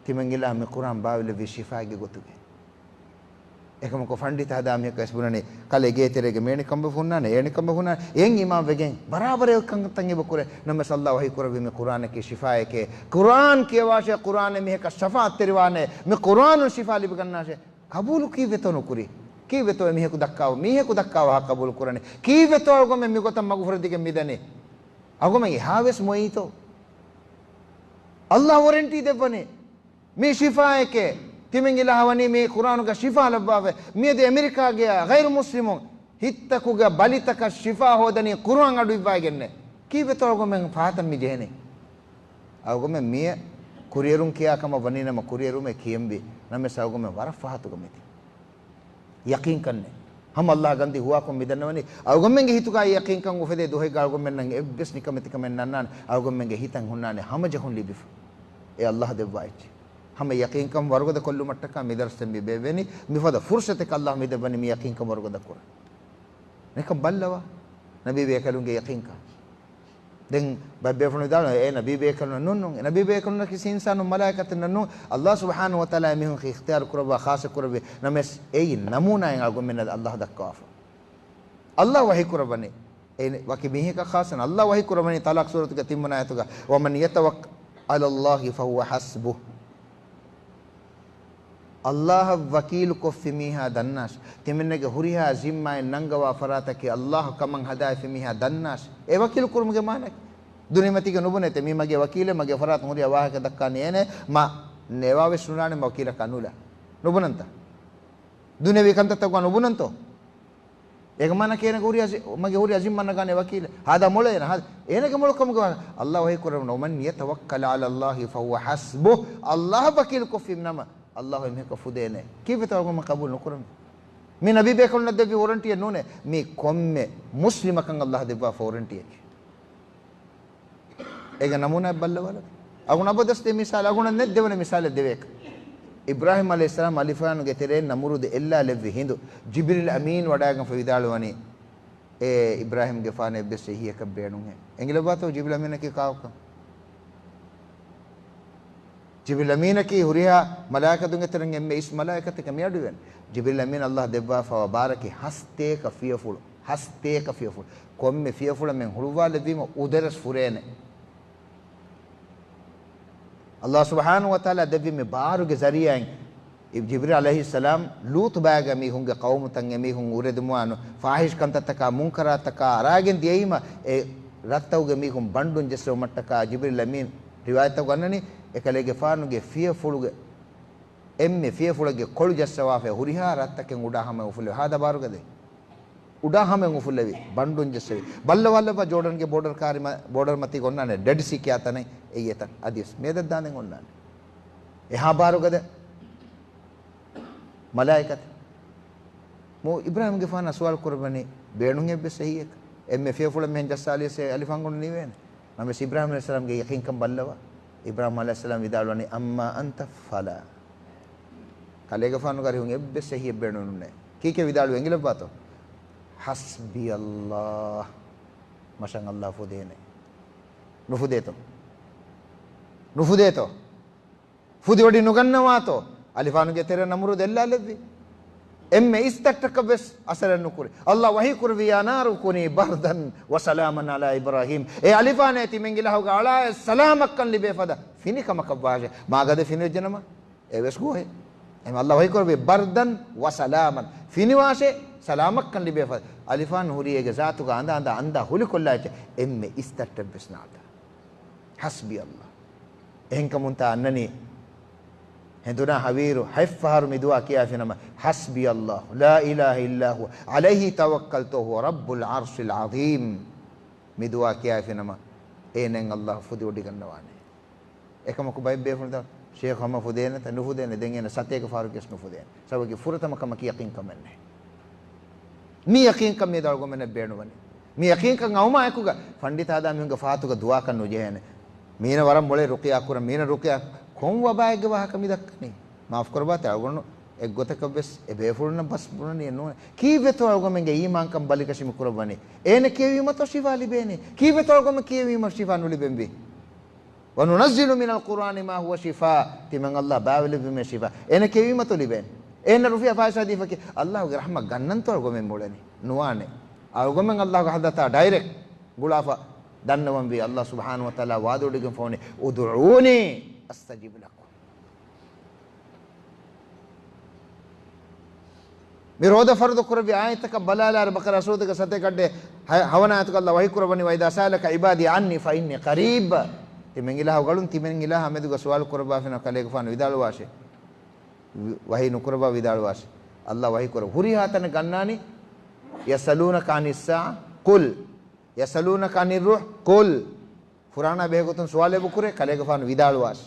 ތިމަންއިލާހު މި ޤުރުއާން ބާވައިލެއްވީ ޝިފާއެއްގެ ގޮތުގައި. އެކަމަކު ފަންޑިތަ ހަދާ މީހަކަށް ވެސް ބުނަނީ، ކަލޭ ގޭތެރޭގަ މިއެނިކަން ބަފަ ހުންނާނެ، އޭނިކަން ބަފަ ހުންނާނެ، އޭން އީމާން ވެގެން ބަރާބަރަށް ކަންތައް އެބަ ކުރޭ. ނަމަވެސް އައްލާހު ވަޙީ ކުރެއްވީ މި ޤުރުއާނަކީ ޝިފާއެކޭ. ޤުރުއާން ކިޔަވާށޭ، ޤުރުއާނެއް މީހަކަށް ޝަފާޢަތްތެރިވާނެ. މި ޤުރުއާނުން ޝިފާ ލިބިގަންނާށޭ. ޤަބޫލު ކީއްވެތޯ ނުކުރީ؟ ކީއްވެތޯ އެމީހަކު ދައްކާ، މީހަކު ދައްކާ ވާހަކަ ޤަބޫލު ކުރަނީ؟ ކީއްވެތޯ އަޅުގަމެން މިގޮތަށް މަގުފުރެދިގެން މިދަނީ؟ އަޅުގަމެން އެހާވެސް މޮޔީތޯ؟ އައްލާހު ވޮރެންޓީ ދެއްވަނީ. މީ ޝިފާއެކޭ. ތިމަން އިލާހަށް ވަނީ މީ ޤުރުއާނުގަ ޝިފާ ލައްވާފަ. މިއަދު އެމެރިކާގެޔާ ޣައިރު މުސްލިމުން ހިތްތަކުގެ ބަލިތަކަށް ޝިފާ ހޯދަނީ ޤުރުއާން އަޑު އިއްވައިގެންނޭ. ކީއްވެތޯ އަޅުގަމެން ފަހަތަށް މި ޖެހެނީ؟ އަޅުގަމެން މިއަށް ކުރިއެރުން ކިޔާ ކަމަށް ވަނީނަމަ ކުރިއެރުމޭ ކިޔެންވީ. ނަމަވެސް އަޅުގަމެން ވަރަށް ފަހަތުގަ މިތި. ޔަޤީންކަންނޭ. ހަމަ އައްލާހަށް ގަންދީ ހުވާކޮށް މިދަންނަވަނީ، އަޅުގަނޑުމެންގެ ހިތުގައި ޔަޤީންކަން އުފެދޭ ދުވަހެއްގަ އަޅުގަނޑުމެންނަށް އެއްވެސް ނިކަމެތިކަމެއް ނަންނާނެ، އަޅުގަނޑުމެންގެ ހިތަށް ހުންނާނެ ހަމަޖެހުން ލިބިފަ. އެ އައްލާހު ދެއްވާ އެއްޗެއް. ހަމަ ޔަޤީންކަން ވަރުގަދަ ކޮށްލުމަށްޓަކާ މި ދަރުސްތައް މި ބޭއްވެނީ، މިފަދަ ފުރުޞަތެއް އައްލާހު މި ދެއްވަނީ މި ޔަޤީންކަން ވަރުގަދަ ކުރަން. ނިކަން ބައްލަވާ. ނަބީ ބޭކަލުންގެ ޔަޤީންކަން. ދެން ބައެއް ބޭފުޅުން ވިދާޅުވޭ، އޭނަ ނަބީ ބޭކަލުންނަށް ނޫން، ނޫން. އެ ނަބީ ބޭކަލުންނަކީ އިންސާނުން މަލާއިކަތުންނަށް ނޫން. އައްލާހު ސުބްޙާނަހޫ ވަތަޢާލާ އެމީހުން އިޚްތިޔާރު ކުރައްވާ، ޚާއްޞަ ކުރެއްވި ނަމަވެސް، އެއީ ނަމޫނާއެއް އަޅުގަނޑުމެންނަށް އައްލާހު ދައްކަވާފަ. އައްލާހު ވަޙީ ކުރައްވަނީ، އެ ވަކި މީހަކަށް ޚާއްޞަ ނަ-، އައްލާހު ވަޙީ ކުރައްވަނީ ޠަލާޤް ސޫރަތުގެ ތިންވަނަ އާޔަތުގަ، ومن يتوكل على الله فهو حسبه. އައްލާހަށް ވަކީލުކޮށްފި މީހާ ދަންނާށި، ތިމަންނަގެ ހުރިހާ ޒިންމާއެއް ނަންގަވާ ފަރާތަކީ އައްލާހު ކަމަށް ހަދާފި މީހާ ދަންނާށި. އެ ވަކީލު ކުރުމުގެ މާނައަކީ، ދުނިޔެމަތީގަ ނުބުނޭތަ؟ މީ މަގޭ ވަކީލެއް، މަގޭ ފަރާތުން ހުރިހާ ވާހަކަ ދައްކާނީ އޭނަ، މަ ނޭވާވެސް ނުލާނެ މަ ވަކީލަކާ ނުލާ. ނުބުނަންތަ؟ ދުނިޔަވީ ކަންތައްތަކުގަ ނުބުނަންތޯ؟ އޭގެ މާނަ ކޭނަގެ ހުރިހާ ޒި-، މަގޭ ހުރިހާ ޒިންމަ ނަގާނެ ވަކީލެއް. ހާދާ މޮޅޭ އޭނަ. ހާދަ-، އޭނަގެ މޮޅު ކަމުގެ ވާހަކަ. އައްލާހު ވަޙީ ކުރައްވަނީ، ومن يتوكل على الله فهو حسبه. އައްލާހަށް ވަކީލުކޮށްފި ނަމަ، އައްލާހު އެމީހަކަށް ފުދޭނެ. ކީއްވެތޯ އަޅުގަނޑުމެން ޤަބޫލު ނުކުރަނީ؟ މި ނަބީ ބޭކަލުންނަށް ދެއްވި ވޮރަންޓީއެއް ނޫނޭ. މީ ކޮންމެ މުސްލިމަކަށް އައްލާހު ދެއްވާފަ ވޮރަންޓީއެކޭ. އޭގެ ނަމޫނާއެއް ބައްލަވާލަ. އަޅުގަނޑު އަބަދުވެސް ދޭ މިސާލެއް، އަޅުގަނޑަށް ނެތް ދެވަނަ މިސާލެއް ދެވޭކަށް. އިބްރާހީމް ޢަލައިހިއްސަލާމް އަލިފާނުގެ ތެރެއިން ނަމުރޫދު އެއްލާލެއްވި ހިނދު، ޖިބްރީލް އަމީން ވަޑައިގެންފަ ވިދާޅުވަނީ، އޭ އިބްރާހީމްގެފާނޭ އެއްވެސް އެހީއަކަށް ބޭނުންހޭ. އެނގިލައްވާތޯ ޖިބްރީލް އަމީނަކީ ކާކުކަން؟ ޖިބްރީލް އަމީނަކީ ހުރިހާ މަލާއިކަތުންގެ ތެރެއިން އެންމެ އިސް މަލާއިކަތެކޭ. މި އަޑުއިވޭނެ. ޖިބްރީލް އަމީން އައްލާހު ދެއްވާފަވާ ބާރަކީ ހަސްތޭކަ ފިޔަފުޅު. ހަސްތޭކަ ފިޔަފުޅު. ކޮންމެ ފިޔަފުޅެއް މެން ހުޅުވާލެއްވީމަ އުދަރެސް ފުރޭނެ. އައްލާހު ސުބްޙާނަހޫ ވަތަޢާލާ ދެއްވި މި ބާރުގެ ޒަރީޢާއިން، ޖިބްރީލް ޢަލައިހިއްސަލާމް ލޫޠު ބައިގެ މީހުންގެ ޤައުމުތައް އެމީހުން އުރެދުމުވާނު ފާޙިޝް ކަންތައްތަކާ، މުންކަރާތްތަކާ އަރާގެން ދިޔައީމަ، އެ ރަށްތަކުގެ މީހުން ބަންޑުން ޖެއްސެވުމަށްޓަކާ ޖިބްރީލް އަމީން ރިވާޔަތްތަކުގަ އަންނަނީ، އެކަލޭގެފާނުގެ ފިޔަފުޅުގެ އެންމެ ފިޔަފުޅެއްގެ ކޮޅު ޖައްސަވާފައި ހުރިހާ ރަށްތަކެއް އުޑާ ހަމައަށް އުފުލެވި. ހާދަ ބާރުގަދޭ. އުޑާ ހަމައަށް އުފުލެވި. ބަންޑުން ޖެއްސެވި. ބައްލަވާލައްވާ ޖޯޑަންގެ ބޯޑަރު ކާރި މަ-، ބޯޑަރު މަތީގަ އޮންނާނެ ޑެޑް ސީ ކިޔާ ތަނެއް އެއްޔެތަން. އަދިވެސް މިއަދަށް ދާނެ އޮންނާނެ. އެހާ ބާރުގަދަ މަލާއިކަތެއް. މު އިބްރާހީމްގެފާނާ ސުވާލު ކުރައްވަނީ ބޭނުން އެއްވެސް އެހީއެއް. އެންމެ ފިޔަފުޅަށް މިހެން ޖައްސާލިޔަސް އެ އަލިފާން ގޮނޑު ނިވޭނެ. ނަމަވެސް އިބްރާހީމް ޢަލައިހިއްސަލާމްގެ ޔަޤީންކަން ބައްލަވާ. އިބްރާހީމް ޢަލައިހިއްސަލާމް ވިދާޅުވަނީ، "أما أنت فلا." ކަލޭގެފާނުގެ އަރިހުން އެއްވެސް އެހީއެއް ބޭނުން ނޫނޭ. ކީކޭ ވިދާޅުވީ އެނގިލައްވާތޯ؟ "حسبي الله." މަށަށް ﷲ ފުދޭނެ. ނުފުދޭތޯ؟ ނުފުދޭތޯ؟ ފުދިވޮޑި ނުގަންނަވާތޯ؟ އަލިފާނުގެ ތެރެއަށް ނަމްރޫދު އެއްލާލެއްވި. އެންމެ އިސްތައްޓަކަށް ވެސް އަސަރެއް ނުކުރި. ﷲ ވަޙީ ކުރެއްވި، "يا نار كوني بردا وسلاما على إبراهيم." އޭ އަލިފާނޭ، ތިމެން އިލާހުގެ އަޅާއަށް ސަލާމަތްކަން ލިބޭ ފަދަ ފިނިކަމަކަށް ވާށޭ. މާގަދަ ފިނިވެއްޖެނަމަ، އެވެސް ގޯހެއް. އެހެން ﷲ ވަޙީ ކުރެއްވި، "بردا وسلاما." ފިނިވާށޭ، ސަލާމަތްކަން ލިބޭ ފަދަ. އަލިފާން ހުރީ އޭގެ ޒާތުގަ އަނދަ އަނދަ އަނދާ ހުލިކޮށްލާ އެއްޗެއް. އެންމެ އިސްތައްޓެއް ވެސް ނާދާ. حسبي الله. އެހެންކަމުންތާ އަންނަނީ ހެނދުނާ ހަވީރު ހަތް ފަހަރު މި ދުޢާ ކިޔާފިނަމަ، "حسبي الله لا إله إلا هو عليه توكلت وهو رب العرش العظيم." މި ދުޢާ ކިޔާފިނަމަ، އޭނައަށް ﷲ ފުދިވޮޑިގަންނަވާނެ. އެކަމަކު ބައެއް ބޭފުޅުން ދާ، "ޝޭޚް ހަމަ ފުދޭނެތަ ނުފުދޭނެ؟ ދެން އޭނަ ސަތޭކަ ފަހަރު ގެސް ނުފުދޭނެ." ސަބަބަކީ ފުރަތަމަ ކަމަކީ ޔަޤީންކަމެއް ނެތް. މި ޔަޤީންކަން މިއަދު އަޅުގަމެންނަށް ބޭނުންވަނީ. މި ޔަޤީންކަން އައުމާ އެކުގަ ފަންޑިތާ ދާ މީހުންގެ ފާތުގަ ދުޢާކަށް ނުޖެހޭނެ. މީނަ ވަރަށް މޮޅޭ ރުޤިޔާ ކުރަން، މީނަ ރުޤިޔާ ކޮން ވަބާއެއްގެ ވާހަކަ މި ދައްކަނީ؟ މާފު ކުރަބާތި، އަޅުގަނޑު އެއްގޮތަކަށް ވެސް އެ ބޭފުޅުންނަށް ބަސް ބުނަނީ ނޫނޭ. ކީއްވެތޯ އަޅުގަމެންގެ އީމާންކަން ބަލިކަށި މި ކުރައްވަނީ؟ އޭނަ ކިޔެވީމަތޯ ޝިފާ ލިބޭނީ؟ ކީއްވެތޯ އަޅުގަމެން ކިޔެވީމަ ޝިފާ ނުލިބެންވީ؟ "وننزل من القرآن ما هو شفاء." ތިމަން ﷲ ބާވައިލެއްވީމޭ ޝިފާ. އޭނަ ކިޔެވީމަތޯ ލިބޭނީ؟ އޭނަ ރުފިޔާ ފާއިސާ ދީފަކީ ﷲގެ ރަޙްމަތް ގަންނަންތޯ އަޅުގަމެން މޮޅެނީ؟ ނުވާނެ. އަޅުގަމެން ﷲގެ ޙަޟްރަތާ ޑައިރެކްޓް ގުޅާފަ ދަންނަވަންވީ، ﷲ ސުބްޙާނަހޫ ވަތަޢާލާ ވަޢުދުވެވޮޑިގެންފަވަނީ، "ادعوني أستجب لكم." މި ރޯދަ ފަރުޟު ކުރެއްވި އާޔަތްތަކަށް ބަލާލާރި، ބަޤަރާ ސޫރަތުގެ ސަތޭކަ އަށްޑިހަ ހަ-، ހަވަނަ އާޔަތުގަ ﷲ ވަޙީ ކުރައްވަނީ، "وإذا سألك عبادي عني فإني قريب." ތިމަން އިލާހުގަޅުން ތިމަން އިލާހާ މެދުގަ ސުވާލު ކުރައްވާފިނަމަ ކަލޭގެފާނު ވިދާޅުވާށޭ. ވި-، ވަޙީ ނުކުރައްވާ ވިދާޅުވާށޭ. ﷲ ވަޙީ ކުރައްވަ ހުރިހާ ތަނެއް ގަންނާނީ، "يسألونك عن الساعة قل، يسألونك عن الروح قل." ފުރާނާ ބެހޭގޮތުން ސުވާލެއް އެބަ ކުރޭ، ކަލޭގެފާނު ވިދާޅުވާށޭ.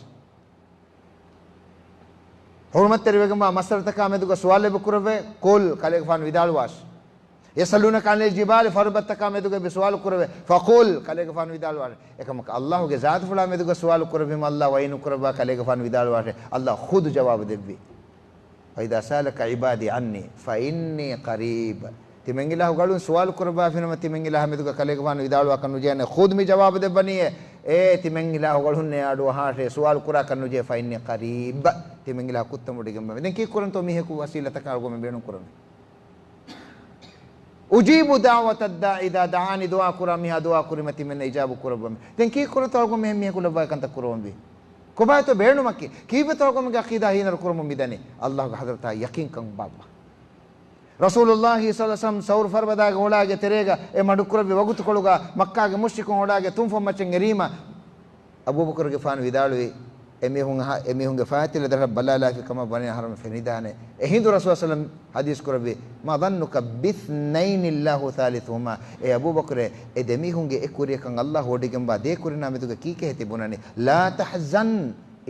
ޙުރުމަތްތެރިވެގެންވާ މައްސަލަތަކާ މެދުގަ ސުވާލެއް އެބަ ކުރެވޭ، ޤުލް، ކަލޭގެފާނު ވިދާޅުވާށޭ. يسألونك عن الجبال، ފަރުބަދަތަކާ މެދުގަ އެބަ ސުވާލު ކުރެވޭ، فقل، ކަލޭގެފާނު ވިދާޅުވާށޭ. އެކަމަކު، ﷲގެ ޒާތުފުޅާ މެދުގަ ސުވާލު ކުރެއްވީމަ ﷲ ވަޙީ ނުކުރައްވާ ކަލޭގެފާނު ވިދާޅުވާށޭ، ﷲ ޚުދު ޖަވާބު ދެއްވީ. وإذا سألك عبادي عني فإني قريب. ތިމަން އިލާހުގަޅުން ސުވާލު ކުރައްވާފިނަމަ، ތިމަން އިލާހާ މެދުގަ ކަލޭގެފާނު ވިދާޅުވާކަށް ނުޖެހޭނެ. ޚުދް މި ޖަވާބު ދެއްވަނީއޭ. އޭ ތިމަން އިލާހުގަޅުންނޭ އަޑުއަހާށޭ، ސުވާލު ކުރާކަށް ނުޖެހޭ، فإني قريب. ތިމަން އިލާހު ކުއްތަން ވޮޑިގެންވަމޭ. ދެން ކީއްކުރަންތޯ މީހަކު ވަސީލަތަކާ އަޅުގަމެން ބޭނުން ކުރަނީ؟ أجيب دعوة الداع إذا دعان، ދުޢާ ކުރާ މީހާ ދުޢާ ކުރީމަ ތިމަންނަށް އިޖާބަ ކުރައްވަމޭ. ދެން ކީއްކުރަންތޯ އަޅުގަމެން މީހަކު ލައްވާ ކަންތައް ކުރަވަންވީ؟ ކޮބާތޯ ބޭނުމަކީ؟ ކީއްވެތޯ އަޅުގަމެންގެ ޢަޤީދާ ހީނަރު ކުރަމުން މިދަނީ؟ ﷲގެ ޙަޟްރަތާ ޔަޤީންކަން ބާއްވާ. ރަސޫލުﷲ ޞައްލަﷲ ޢަލައިހި ވަސައްލަމަ ސައުރު ފަރުބަދާގެ އޮޅާގެ ތެރޭގަ އެ މަޑުކުރެއްވި ވަގުތުކޮޅުގަ މައްކާގެ މުޝްރިކުން އޮޅާގެ ތުންފަތް މައްޗަށް އެރީމަ، އަބޫބަކުރުގެފާނު ވިދާޅުވި، އެމީހުން އަހަ-، އެމީހުންގެ ފައިތިލަ ދަށަށް ބަލާލާފި ކަމަށް ވަނީ އަހަރުމެން ފެނިދާނެ. އެހިނދު ރަސޫލު ޞައްލަﷲ ޢަލައިހި ވަސައްލަމަ ޙަދީޘް ކުރެއްވި، "ما ظنك باثنين الله ثالثهما." އޭ އަބޫބަކުރޭ، އެ ދެމީހުންގެ އެއް ކުރިޔަކަށް ﷲ ވޮޑިގެންވާ ދޭ ކުރިންނާ މެދުގަ ކީކޭ ހެތި ބުނަނީ؟ "لا تحزن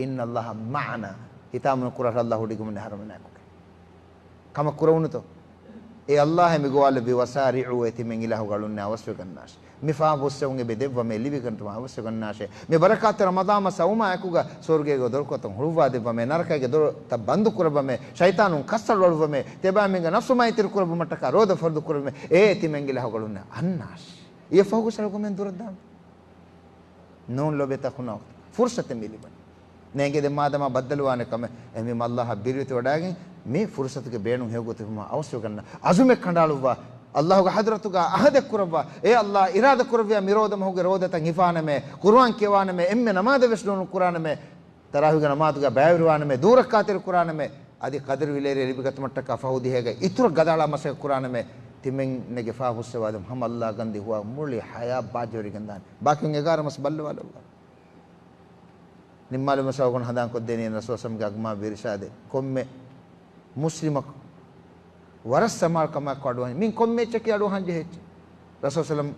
إن الله معنا." ހިތާމަ ނުކުރާށޭ، ﷲ ވޮޑިގެންވަނީ އަހަރުމެންނާއެކު. ކަމަށް ކުރެވުނުތޯ؟ އޭ ﷲ އޭ މި ގޮވާލެއްވި، "وسارعوا"، އޭ ތިމަން އިލާހުގަޅުންނޭ އަވަސްވެގަންނާށޭ. މި ފާފަ ފުއްސެވުން އެބަ ދެއްވަމޭ، ލިބިގަންނަވާ އަވަސްވެގަންނާށޭ. މި ބަރަކާތްތެރި ރަމަޟާން މަސް އައުމާ އެކުގަ ސުވަރުގޭގެ ދޮރުކޮޅުތައް ހުޅުވާ ދެއްވަމޭ، ނަރަކައިގެ ދޮރުތައް ބަންދު ކުރައްވަމޭ، ޝައިޠާނުން ކައްސަޅު އަޅުއްވަމޭ، ތިޔަބައިމީހުންގެ ނަފްސު މައިތިރި ކުރެއްވުމަށްޓަކާ ރޯދަ ފަރުޟު ކުރެއްވަމޭ. އޭ ތިމަން އިލާހުގަޅުންނޭ އަންނާށޭ. އެއަށްފަހު ގޮސް އަޅުގަމެން ދުރަށް ދާން. ނޫން ލޯބިތަކުން ފުރުޞަތެއް މި ލިބުނީ. ނޭނގެ ދެން މާދަމާ ބައްދަލުވާނެ ކަމެއް. އެހެންވީމަ ﷲ އަށް ބިރުވެތިވަޑައިގެން މި ފުރުޞަތުގެ ބޭނުން ހެޔޮގޮތަށް ހިފުމަށް އަވަސްވެގަންނަ. ޢަޒުމެއް ކަނޑައަޅުއްވާ. ﷲގެ ޙަޟްރަތުގަ ޢަހުދެއް ކުރައްވާ. އޭ ﷲ، އިރާދަ ކުރެއްވިޔާ މި ރޯދަ މަހުގެ ރޯދަތައް ހިފާނަމޭ، ޤުރުއާން ކިޔަވާނަމޭ، އެންމެ ނަމާދެއް ވެސް ނޫނު ކުރާނަމޭ، ތަރާވީހުގެ ނަމާދުގަ ބައިވެރިވާނަމޭ، ދުވަހު ރައްކާތެރި ކުރާނަމޭ، އަދި ޤަދްރު ވިލޭރިޔަ ލިބިގަތުމަށްޓަކާ ފަހު ދިހައިގަ އިތުރަށް ގަދައަޅާ މަސައްކަތް ކުރާނަމޭ، ތިމަންނެގެ ފާފަ ފުއްސެވާލުމުން ހަމަ ﷲ ގަންދީ ހުވާ މުޅި ޙަޔާތް ބާއްޖަވެރިގެންދާނެ. ބާކީ އެގާރަ މަސް ބައްލަވާލައްވާ. ނިންމާލުމަށް ސަބަބުން ހަނދާންކޮށްދޭނީ ރަސޫލު ސަމްގެ އަގުމާ ބިރިޝާދެއް. ކޮންމެ މުސްލިމަކު ވަރަށް ސަމާލުކަމާއެކު އަޑުއަހަން. މިން ކޮންމެ އެއްޗަކީ އަޑުއަހަން ޖެހޭ އެއްޗެއް. ރަސޫލު ސަލަމް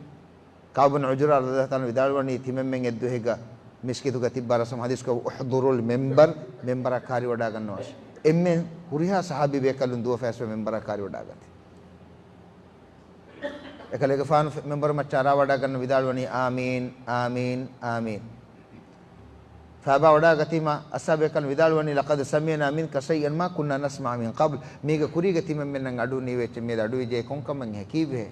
ކަޢުބު ބިން ޢުޖުރާ ރަޟިޔަﷲ ތަޢާލާ ޢަންހު ވިދާޅުވަނީ ތިމަންމެން އެއްދުވަހެއްގަ މިސްކިތުގަ ތިއްބާ ރަސޫލު ޙަދީޘްކޮށް، "احضروا المنبر"، މިންބަރަށް ކާރިވަޑާގަންނަވާށި. އެންމެ ހުރިހާ ޞަޙާބީ ބޭކަލުން ދުވަފައިސްވެ މިންބަރަށް ކާރިވަޑާގަތީ. އެކަލޭގެފާނު މިންބަރު މައްޗަށް އަރާވަޑާގަންނަ ވިދާޅުވަނީ، "އާމީން، އާމީން، އާމީން." ފައިބާ ވަޑާގަތީމަ އަޞްޙާބޭކަލުން ވިދާޅުވަނީ، "لقد سمعنا منك شيئا ما كنا نسمع من قبل." މީގަ ކުރީގަ ތިމަންމެންނަށް އަޑު ނީވެއްޗެއް މިއަދު އަޑުއިވިއްޖެ ކޮންކަމެއްހޭ ކީއްވެހޭ؟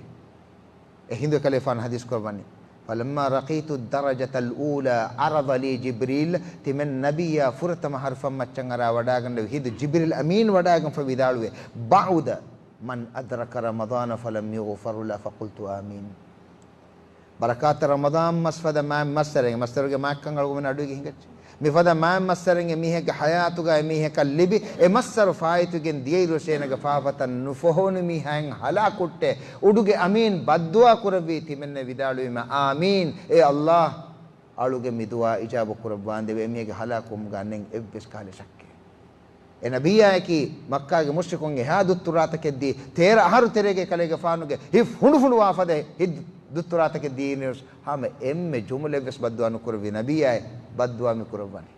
އެހިނދު އެކަލޭފާނު ޙަދީޘް ކުރައްވަނީ، "فلما رقيت الدرجة الأولى عرض لي جبريل." ތިމަން ނަބިއްޔާ ފުރަތަމަ ހަރުފަށް މައްޗަށް އަރާ ވަޑާގަންނެވި ހިނދު ޖިބްރީލް އަމީން ވަޑާގެންފަ ވިދާޅުވޭ، "بعد من أدرك رمضان فلم يغفر له فقلت آمين." ބަރަކާތް ރަމަޟާން މަސް ފަދަ މާތް މައްސަރެއް، މައްސަރުގެ މާތްކަން އަޅުގަނޑުމެން އަޑުއިވި ހިނގައްޖެ. މިފަދަ މާތް މައްސަރެއް އެމީހެއްގެ ޙަޔާތުގަ އެމީހަކަށް ލިބި، އެ މައްސަރު ފާއިތުވެގެން ދިޔައިރު އޭނަގެ ފާފަތައް ނުފޮހުނު މީހާއިން ހަލާކުއްޓޭ. އުޑުގެ އަމީން ބައްދުޢާ ކުރެއްވީ ތިމެންނެ ވިދާޅުވީމަ، "އާމީން. އޭ ﷲ، އަޅުގެ މި ދުޢާ އިޖާބަ ކުރައްވާނދެވޭ." އެމީހެއްގެ ހަލާކުވުމުގަ ނެތް އެއްވެސް ކަހަލަ ޝައްކެއް. އެ ނަބިއްޔާއަކީ މައްކާގެ މުޝްރިކުން އެހާ ދުއްތުރާތަކެއް ދީ، ތޭރަ އަހަރު ތެރޭގައި ކަލޭގެފާނުގެ ހިތް ހުނޑުފުނޑުވާ ފަދަ ހިތް ދުއްތުރާތަކެއް ދީ އިންނަސް، ހަމަ އެންމެ ޖުމުލައެއްވެސް ބައްދުޢާ ނުކުރެއްވި ނަބިއްޔާއެއް ބައްދުޢާ މި ކުރައްވަނީ.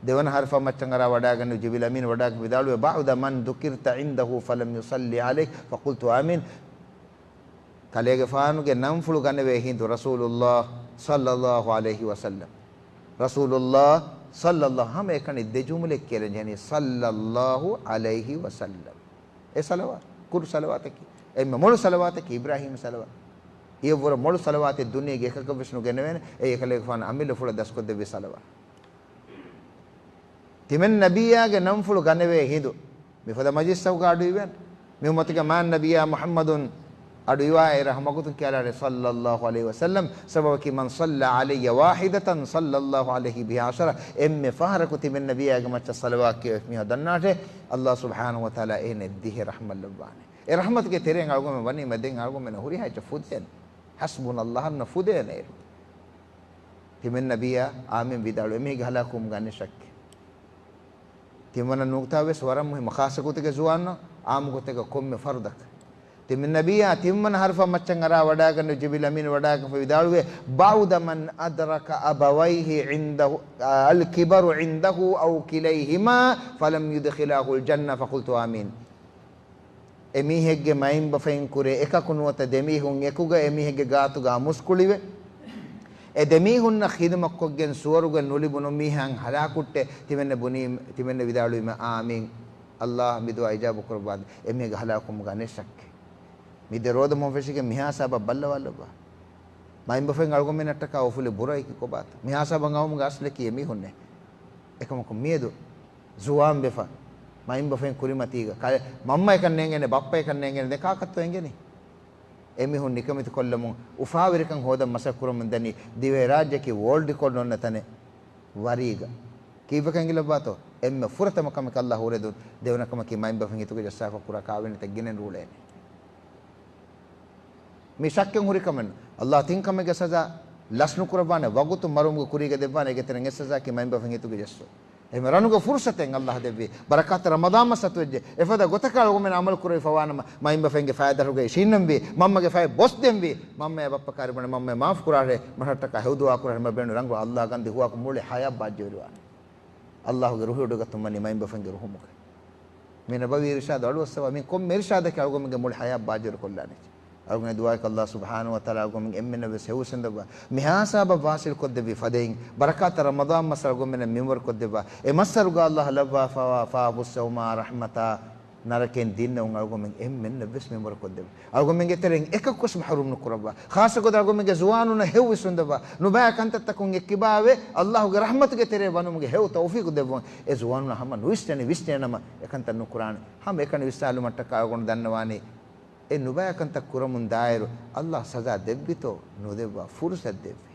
ދެވަނަ ހަރުފަށް މައްޗަށް އަރާ ވަޑާގަންނެވި ޖިބްރީލް އަމީން ވަޑާގެން ވިދާޅުވޭ، "بعد من ذكرت عنده فلم يصل عليك فقلت آمين." ކަލޭގެފާނުގެ ނަންފުޅު ގަނެވޭ ހިނދު ރަސޫލުﷲ ޞައްލަﷲ ޢަލައިހި ވަސައްލަމް. ރަސޫލުﷲ ޞައްލަﷲ، ހަމައެކަނި ދެ ޖުމުލައެއް ކިޔަލަން ޖެހެނީ، ޞައްލަﷲ ޢަލައިހި ވަސައްލަމް. އެ ޞަލަވާތު، ކުރު ޞަލަވާތަކީ، އެންމެ މޮޅު ޞަލަވާތަކީ އިބްރާހީމް ޞަލަވާތު. އިއްވަރު މޮޅު ޞަލަވާތެއް ދުނިޔޭގެ އެކަކަށްވެސް ނުގެނެވޭނެ، އެއީ އެކަލޭގެފާނު އަމިއްލަފުޅަށް ދަސްކޮށްދެއްވި ޞަލަވާތު. ތިމަން ނަބިއްޔާގެ ނަންފުޅު ގަނެވޭ ހިނދު، މިފަދަ މަޖިލިސްތަކުގަ އަޑުއިވޭނެ. މި އުއްމަތުގެ މާތް ނަބިއްޔާ މުޙައްމަދު އަޑުއިވާ އެ ރަޙްމަތް ވަގުތުން ކިޔާލާނެ ޞައްލަﷲ ޢަލައިހި ވަސައްލަމް. ސަބަބަކީ، "من صلى علي واحدة صلى الله عليه بها عشرا." އެންމެ ފަހަރަކު ތިމަން ނަބިއްޔާގެ މައްޗަށް ޞަލަވާތު ކިޔަވި މީހާ ދަންނާށޭ، ﷲ ސުބްޙާނަހޫ ވަތަޢާލާ އޭނަ ދިހަ ރަޙްމަތް ލައްވާނެ. އެ ރަޙްމަތުގެ ތެރެއިން އަޅުގަނޑުމެން ވަނީމަ ދެން އަޅުގަނޑުމެން ހުރިހާ އެއްޗެއް ފުދޭނެ. ޙަސްބުނަﷲ އަންނަ ފުދޭނެ އޭރު. ތިމަން ނަބިއްޔާ އާމިން ވިދާޅުވި އެމީހެއްގެ ހަލާކުވުމުގަ ނެތް ޝައްކެއް. ތިންވަނަ ނުކުތާ ވެސް ވަރަށް މުހިއްމު، ޚާއްޞަ ގޮތެއްގަ ޒުވާން، ޢާއްމު ގޮތެއްގަ ކޮންމެ ފަރުދަކަށް. ތިމަން ނަބިއްޔާ ތިންވަނަ ހަރުފަށް މައްޗަށް އަރާ ވަޑާގަންނެވި ޖިބްރީލް އަމީން ވަޑާގެންފަ ވިދާޅުވޭ، "بعد من أدرك أبويه عنده الكبر عنده أو كليهما فلم يدخلاه الجنة فقلت آمين." އެމީހެއްގެ މައިންބަފައިން ކުރެ އެކަކު ނުވަތަ ދެމީހުން އެކުގަ އެމީހެއްގެ ގާތުގަ މުސްކުޅިވެ، އެ ދެމީހުންނަށް ޚިދުމަތްކޮށްގެން ސުވަރުގެ ނުލިބުނު މީހާ ހަލާކުއްޓެ، ތިމެންނެ ބުނީ، ތިމެންނެ ވިދާޅުވީމަ، "އާމީން. ﷲ މި ދުޢާ އިޖާބަ ކުރައްވާ." އެމީހެއްގެ ހަލާކުވުމުގަ ނެތް ޝައްކެއް. މި ދެ ރޯދަ މޮހޮ ފެށިގެން މިހާ ހިސާބަށް ބައްލަވާލައްވާ. މައިންބަފައިން އަޅުގަނޑުމެންނަށްޓަކާ އުފުލި ބުރައިކި ކޮބާތަ؟ މިހާ ހިސާބަށް އައުމުގެ އަސްލަކީ އެމީހުންނޭ. އެކަމަކު މިއަދު ޒުވާންވެފަ، މައިންބަފައިން ކުރިމަތީގަ، ކަލޭ، މަންމައެކަން ނޭނގޭނެ، ބައްޕައެކަން ނޭނގޭނެ، ދެން ކާކަށްތޯ އެނގެނީ؟ އެމީހުން ނިކަމެތި ކޮށްލަމުން އުފާވެރިކަން ހޯދަން މަސައްކަތް ކުރަމުން ދަނީ، ދިވެހިރާއްޖެއަކީ ވޯލްޑް ރެކޯޑް އޮންނަ ތަނެއް ވަރީގަ. ކީއްވެކަން އެނގިލައްވާތޯ؟ އެންމެ ފުރަތަމަ ކަމެއް ﷲ އުރެދުން، ދެވަނަ ކަމަކީ މައިންބަފައިން ހިތުގަ ޖައްސާފަ ކުރާ ކާވެނިތައް ގެނެން ރޫޅޭނެ. މި ޝައްކެއް ހުރި ކަމެއް ނޫން. ﷲ ތިން ކަމެއްގެ ސަޒާ ލަސް ނުކުރައްވާނެ، ވަގުތު މަރުވުމުގެ ކުރީގަ ދެއްވާނެ، އޭގެ ތެރެއިން އެއް ސަޒާއަކީ މައިންބަފައިން ހިތުގަ ޖެއްސުން. އެހެން ރަނުގެ ފުރުޞަތެއް ﷲ ދެއްވި. ބަރަކާތް ރަމަޟާން މަސް އަތުވެއްޖެ. އެފަދަ ގޮތަކަށް އަޅުގަނޑުމެން ޢަމަލު ކުރެވިފަވާނަމަ، މައިންބަފައިންގެ ފައި ދަށުގައި ޝީންނަންވީ، މަންމަގެ ފައި ބޮސްދެންވީ، މަންމައޭ ބައްޕަ ކާރިބަނެ، މަންމައޭ މާފު ކުރާށޭ، މަށަށްޓަކާ ހެޔޮ ދުޢާ ކުރާށޭ، މަ ބޭނު ރަނގަޅު ﷲ ގަންދި ހުވާކު މުޅި ޙަޔާތް ބާއްޖަވެރިވާނެ. ﷲ ގެ ރުހި އުޑުގަތުން ވަނީ މައިންބަފައިންގެ ރުހުމުގަ. މި ނަބަވީ އިރުޝާދު އަޑުއައްސަވާ، މި ކޮންމެ އިރުޝާދަކީ އަޅުގަނޑުމެންގެ މުޅި ޙަޔާތް ބާއްޖަވެރިކޮށްލާނެ. އަޅުގަނޑު ދުޢާއަކީ ﷲ ސުބްޙާނަހޫ ވަތަޢާލާ އަޅުގަނޑުމެން އެންމެންނަށް ވެސް ހެޔޮ ވިސްނުން ދެއްވާ. މިހާ ހިސާބަށް ވާޞިލް ކޮށްދެއްވި ފަދައިން، ބަރަކާތް ރަމަޟާން މަސް އަޅުގަނޑުމެންނަށް މިންވަރު ކޮށްދެއްވާ. އެ މައްސަރުގަ ﷲ ލައްވާފަވާ، ފާފަ ފުއްސެވުމާ ރަޙްމަތާ، ނަރަކައިން ދިންނެވުން އަޅުގަނޑުމެން އެންމެންނަށް ވެސް މިންވަރު ކޮށްދެއްވާ. އަޅުގަނޑުމެންގެ ތެރެއިން އެކަކުވެސް މަޙްރޫމް ނުކުރައްވާ. ޚާއްޞަ ގޮތަށް އަޅުގަނޑުމެންގެ ޒުވާނުންނަށް ހެޔޮ ވިސްނުން ދެއްވާ. ނުބައި ކަންތައްތަކުން އެއްކިބާވެ، ﷲ ގެ ރަޙްމަތުގެ ތެރޭ ވަނުމުގެ ހެޔޮ ތައުފީޤު ދެއްވުން. އެ ޒުވާނުންނަށް ހަމަ ނުވިސްނެނި، ވިސްނޭނަމަ އެކަންތައް ނުކުރާނެ. ހަމަ އެކަނި ވިސްނާލުމަށްޓަކާ އަޅުގަނޑު ދަންނަވާނީ، އެ ނުބައި ކަންތައް ކުރަމުން ދާއިރު، ﷲ ސަޒާ ދެއްވިތޯ ނުދެއްވާ، ފުރުޞަތު ދެއްވި.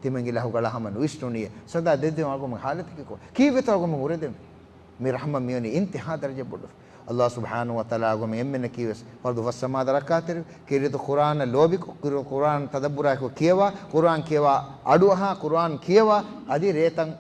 ތިމަން އިލާހު ގަޅާ ހަމަ ނުވިސްނުނީ، ސަޒާ ދެއްދެވުން އަޅުގަނޑުމެން ޙާލަތަކީ ކޮބާ؟ ކީއްވެތޯ އަޅުގަނޑުމެން އުރެދެން؟ މި ރަޙްމަތް މިވަނީ އިންތިހާ ދަރަޖައަށް ބޮޑު. އައްލާހު ސުބްޙާނަހޫ ވަތަޢާލާ އަޅުގަނޑުމެން އެންމެންނަކީވެސް ފަރުޟު ފަސް ނަމާދަށް ރައްކާތެރި، ކީރިތި ޤުރްއާނަށް ލޯބިކޮށް، ކީރިތި ޤުރްއާން ތަދައްބުރާއެކު ކިޔަވާ، ޤުރްއާން ކިޔަވާ އަޑުއަހާ، ޤުރްއާން ކިޔަވާ އަދި ރޭތައް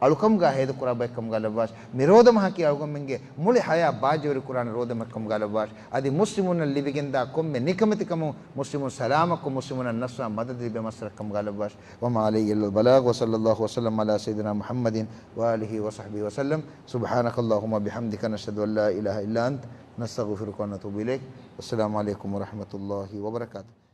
އަޅުކަމުގަ ހޭދަކުރާ ބައެއްކަމުގަ ލައްވާށި. މި ރޯދަމަހަކީ އަޅުގަނޑުމެންގެ މުޅި ޙަޔާތް ބާއްޖަވެރި ކުރާނެ ރޯދަމަހެއްކަމުގަ ލައްވާށި. އަދި މުސްލިމުންނަށް ލިބިގެންދާ ކޮންމެ ނިކަމެތިކަމުން މުސްލިމުން ސަލާމަތްކޮށް، މުސްލިމުންނަށް ނަޞްރާ މަދަދު ލިބޭ މައްސަރަކަމުގަ ލައްވާށި. وما علينا إلا البلاغ، وصلى الله وسلم على سيدنا محمد وآله وصحبه وسلم. سبحانك اللهم وبحمدك، نشهد أن لا إله إلا أنت، نستغفرك ونتوب إليك. والسلام عليكم ورحمة الله وبركاته.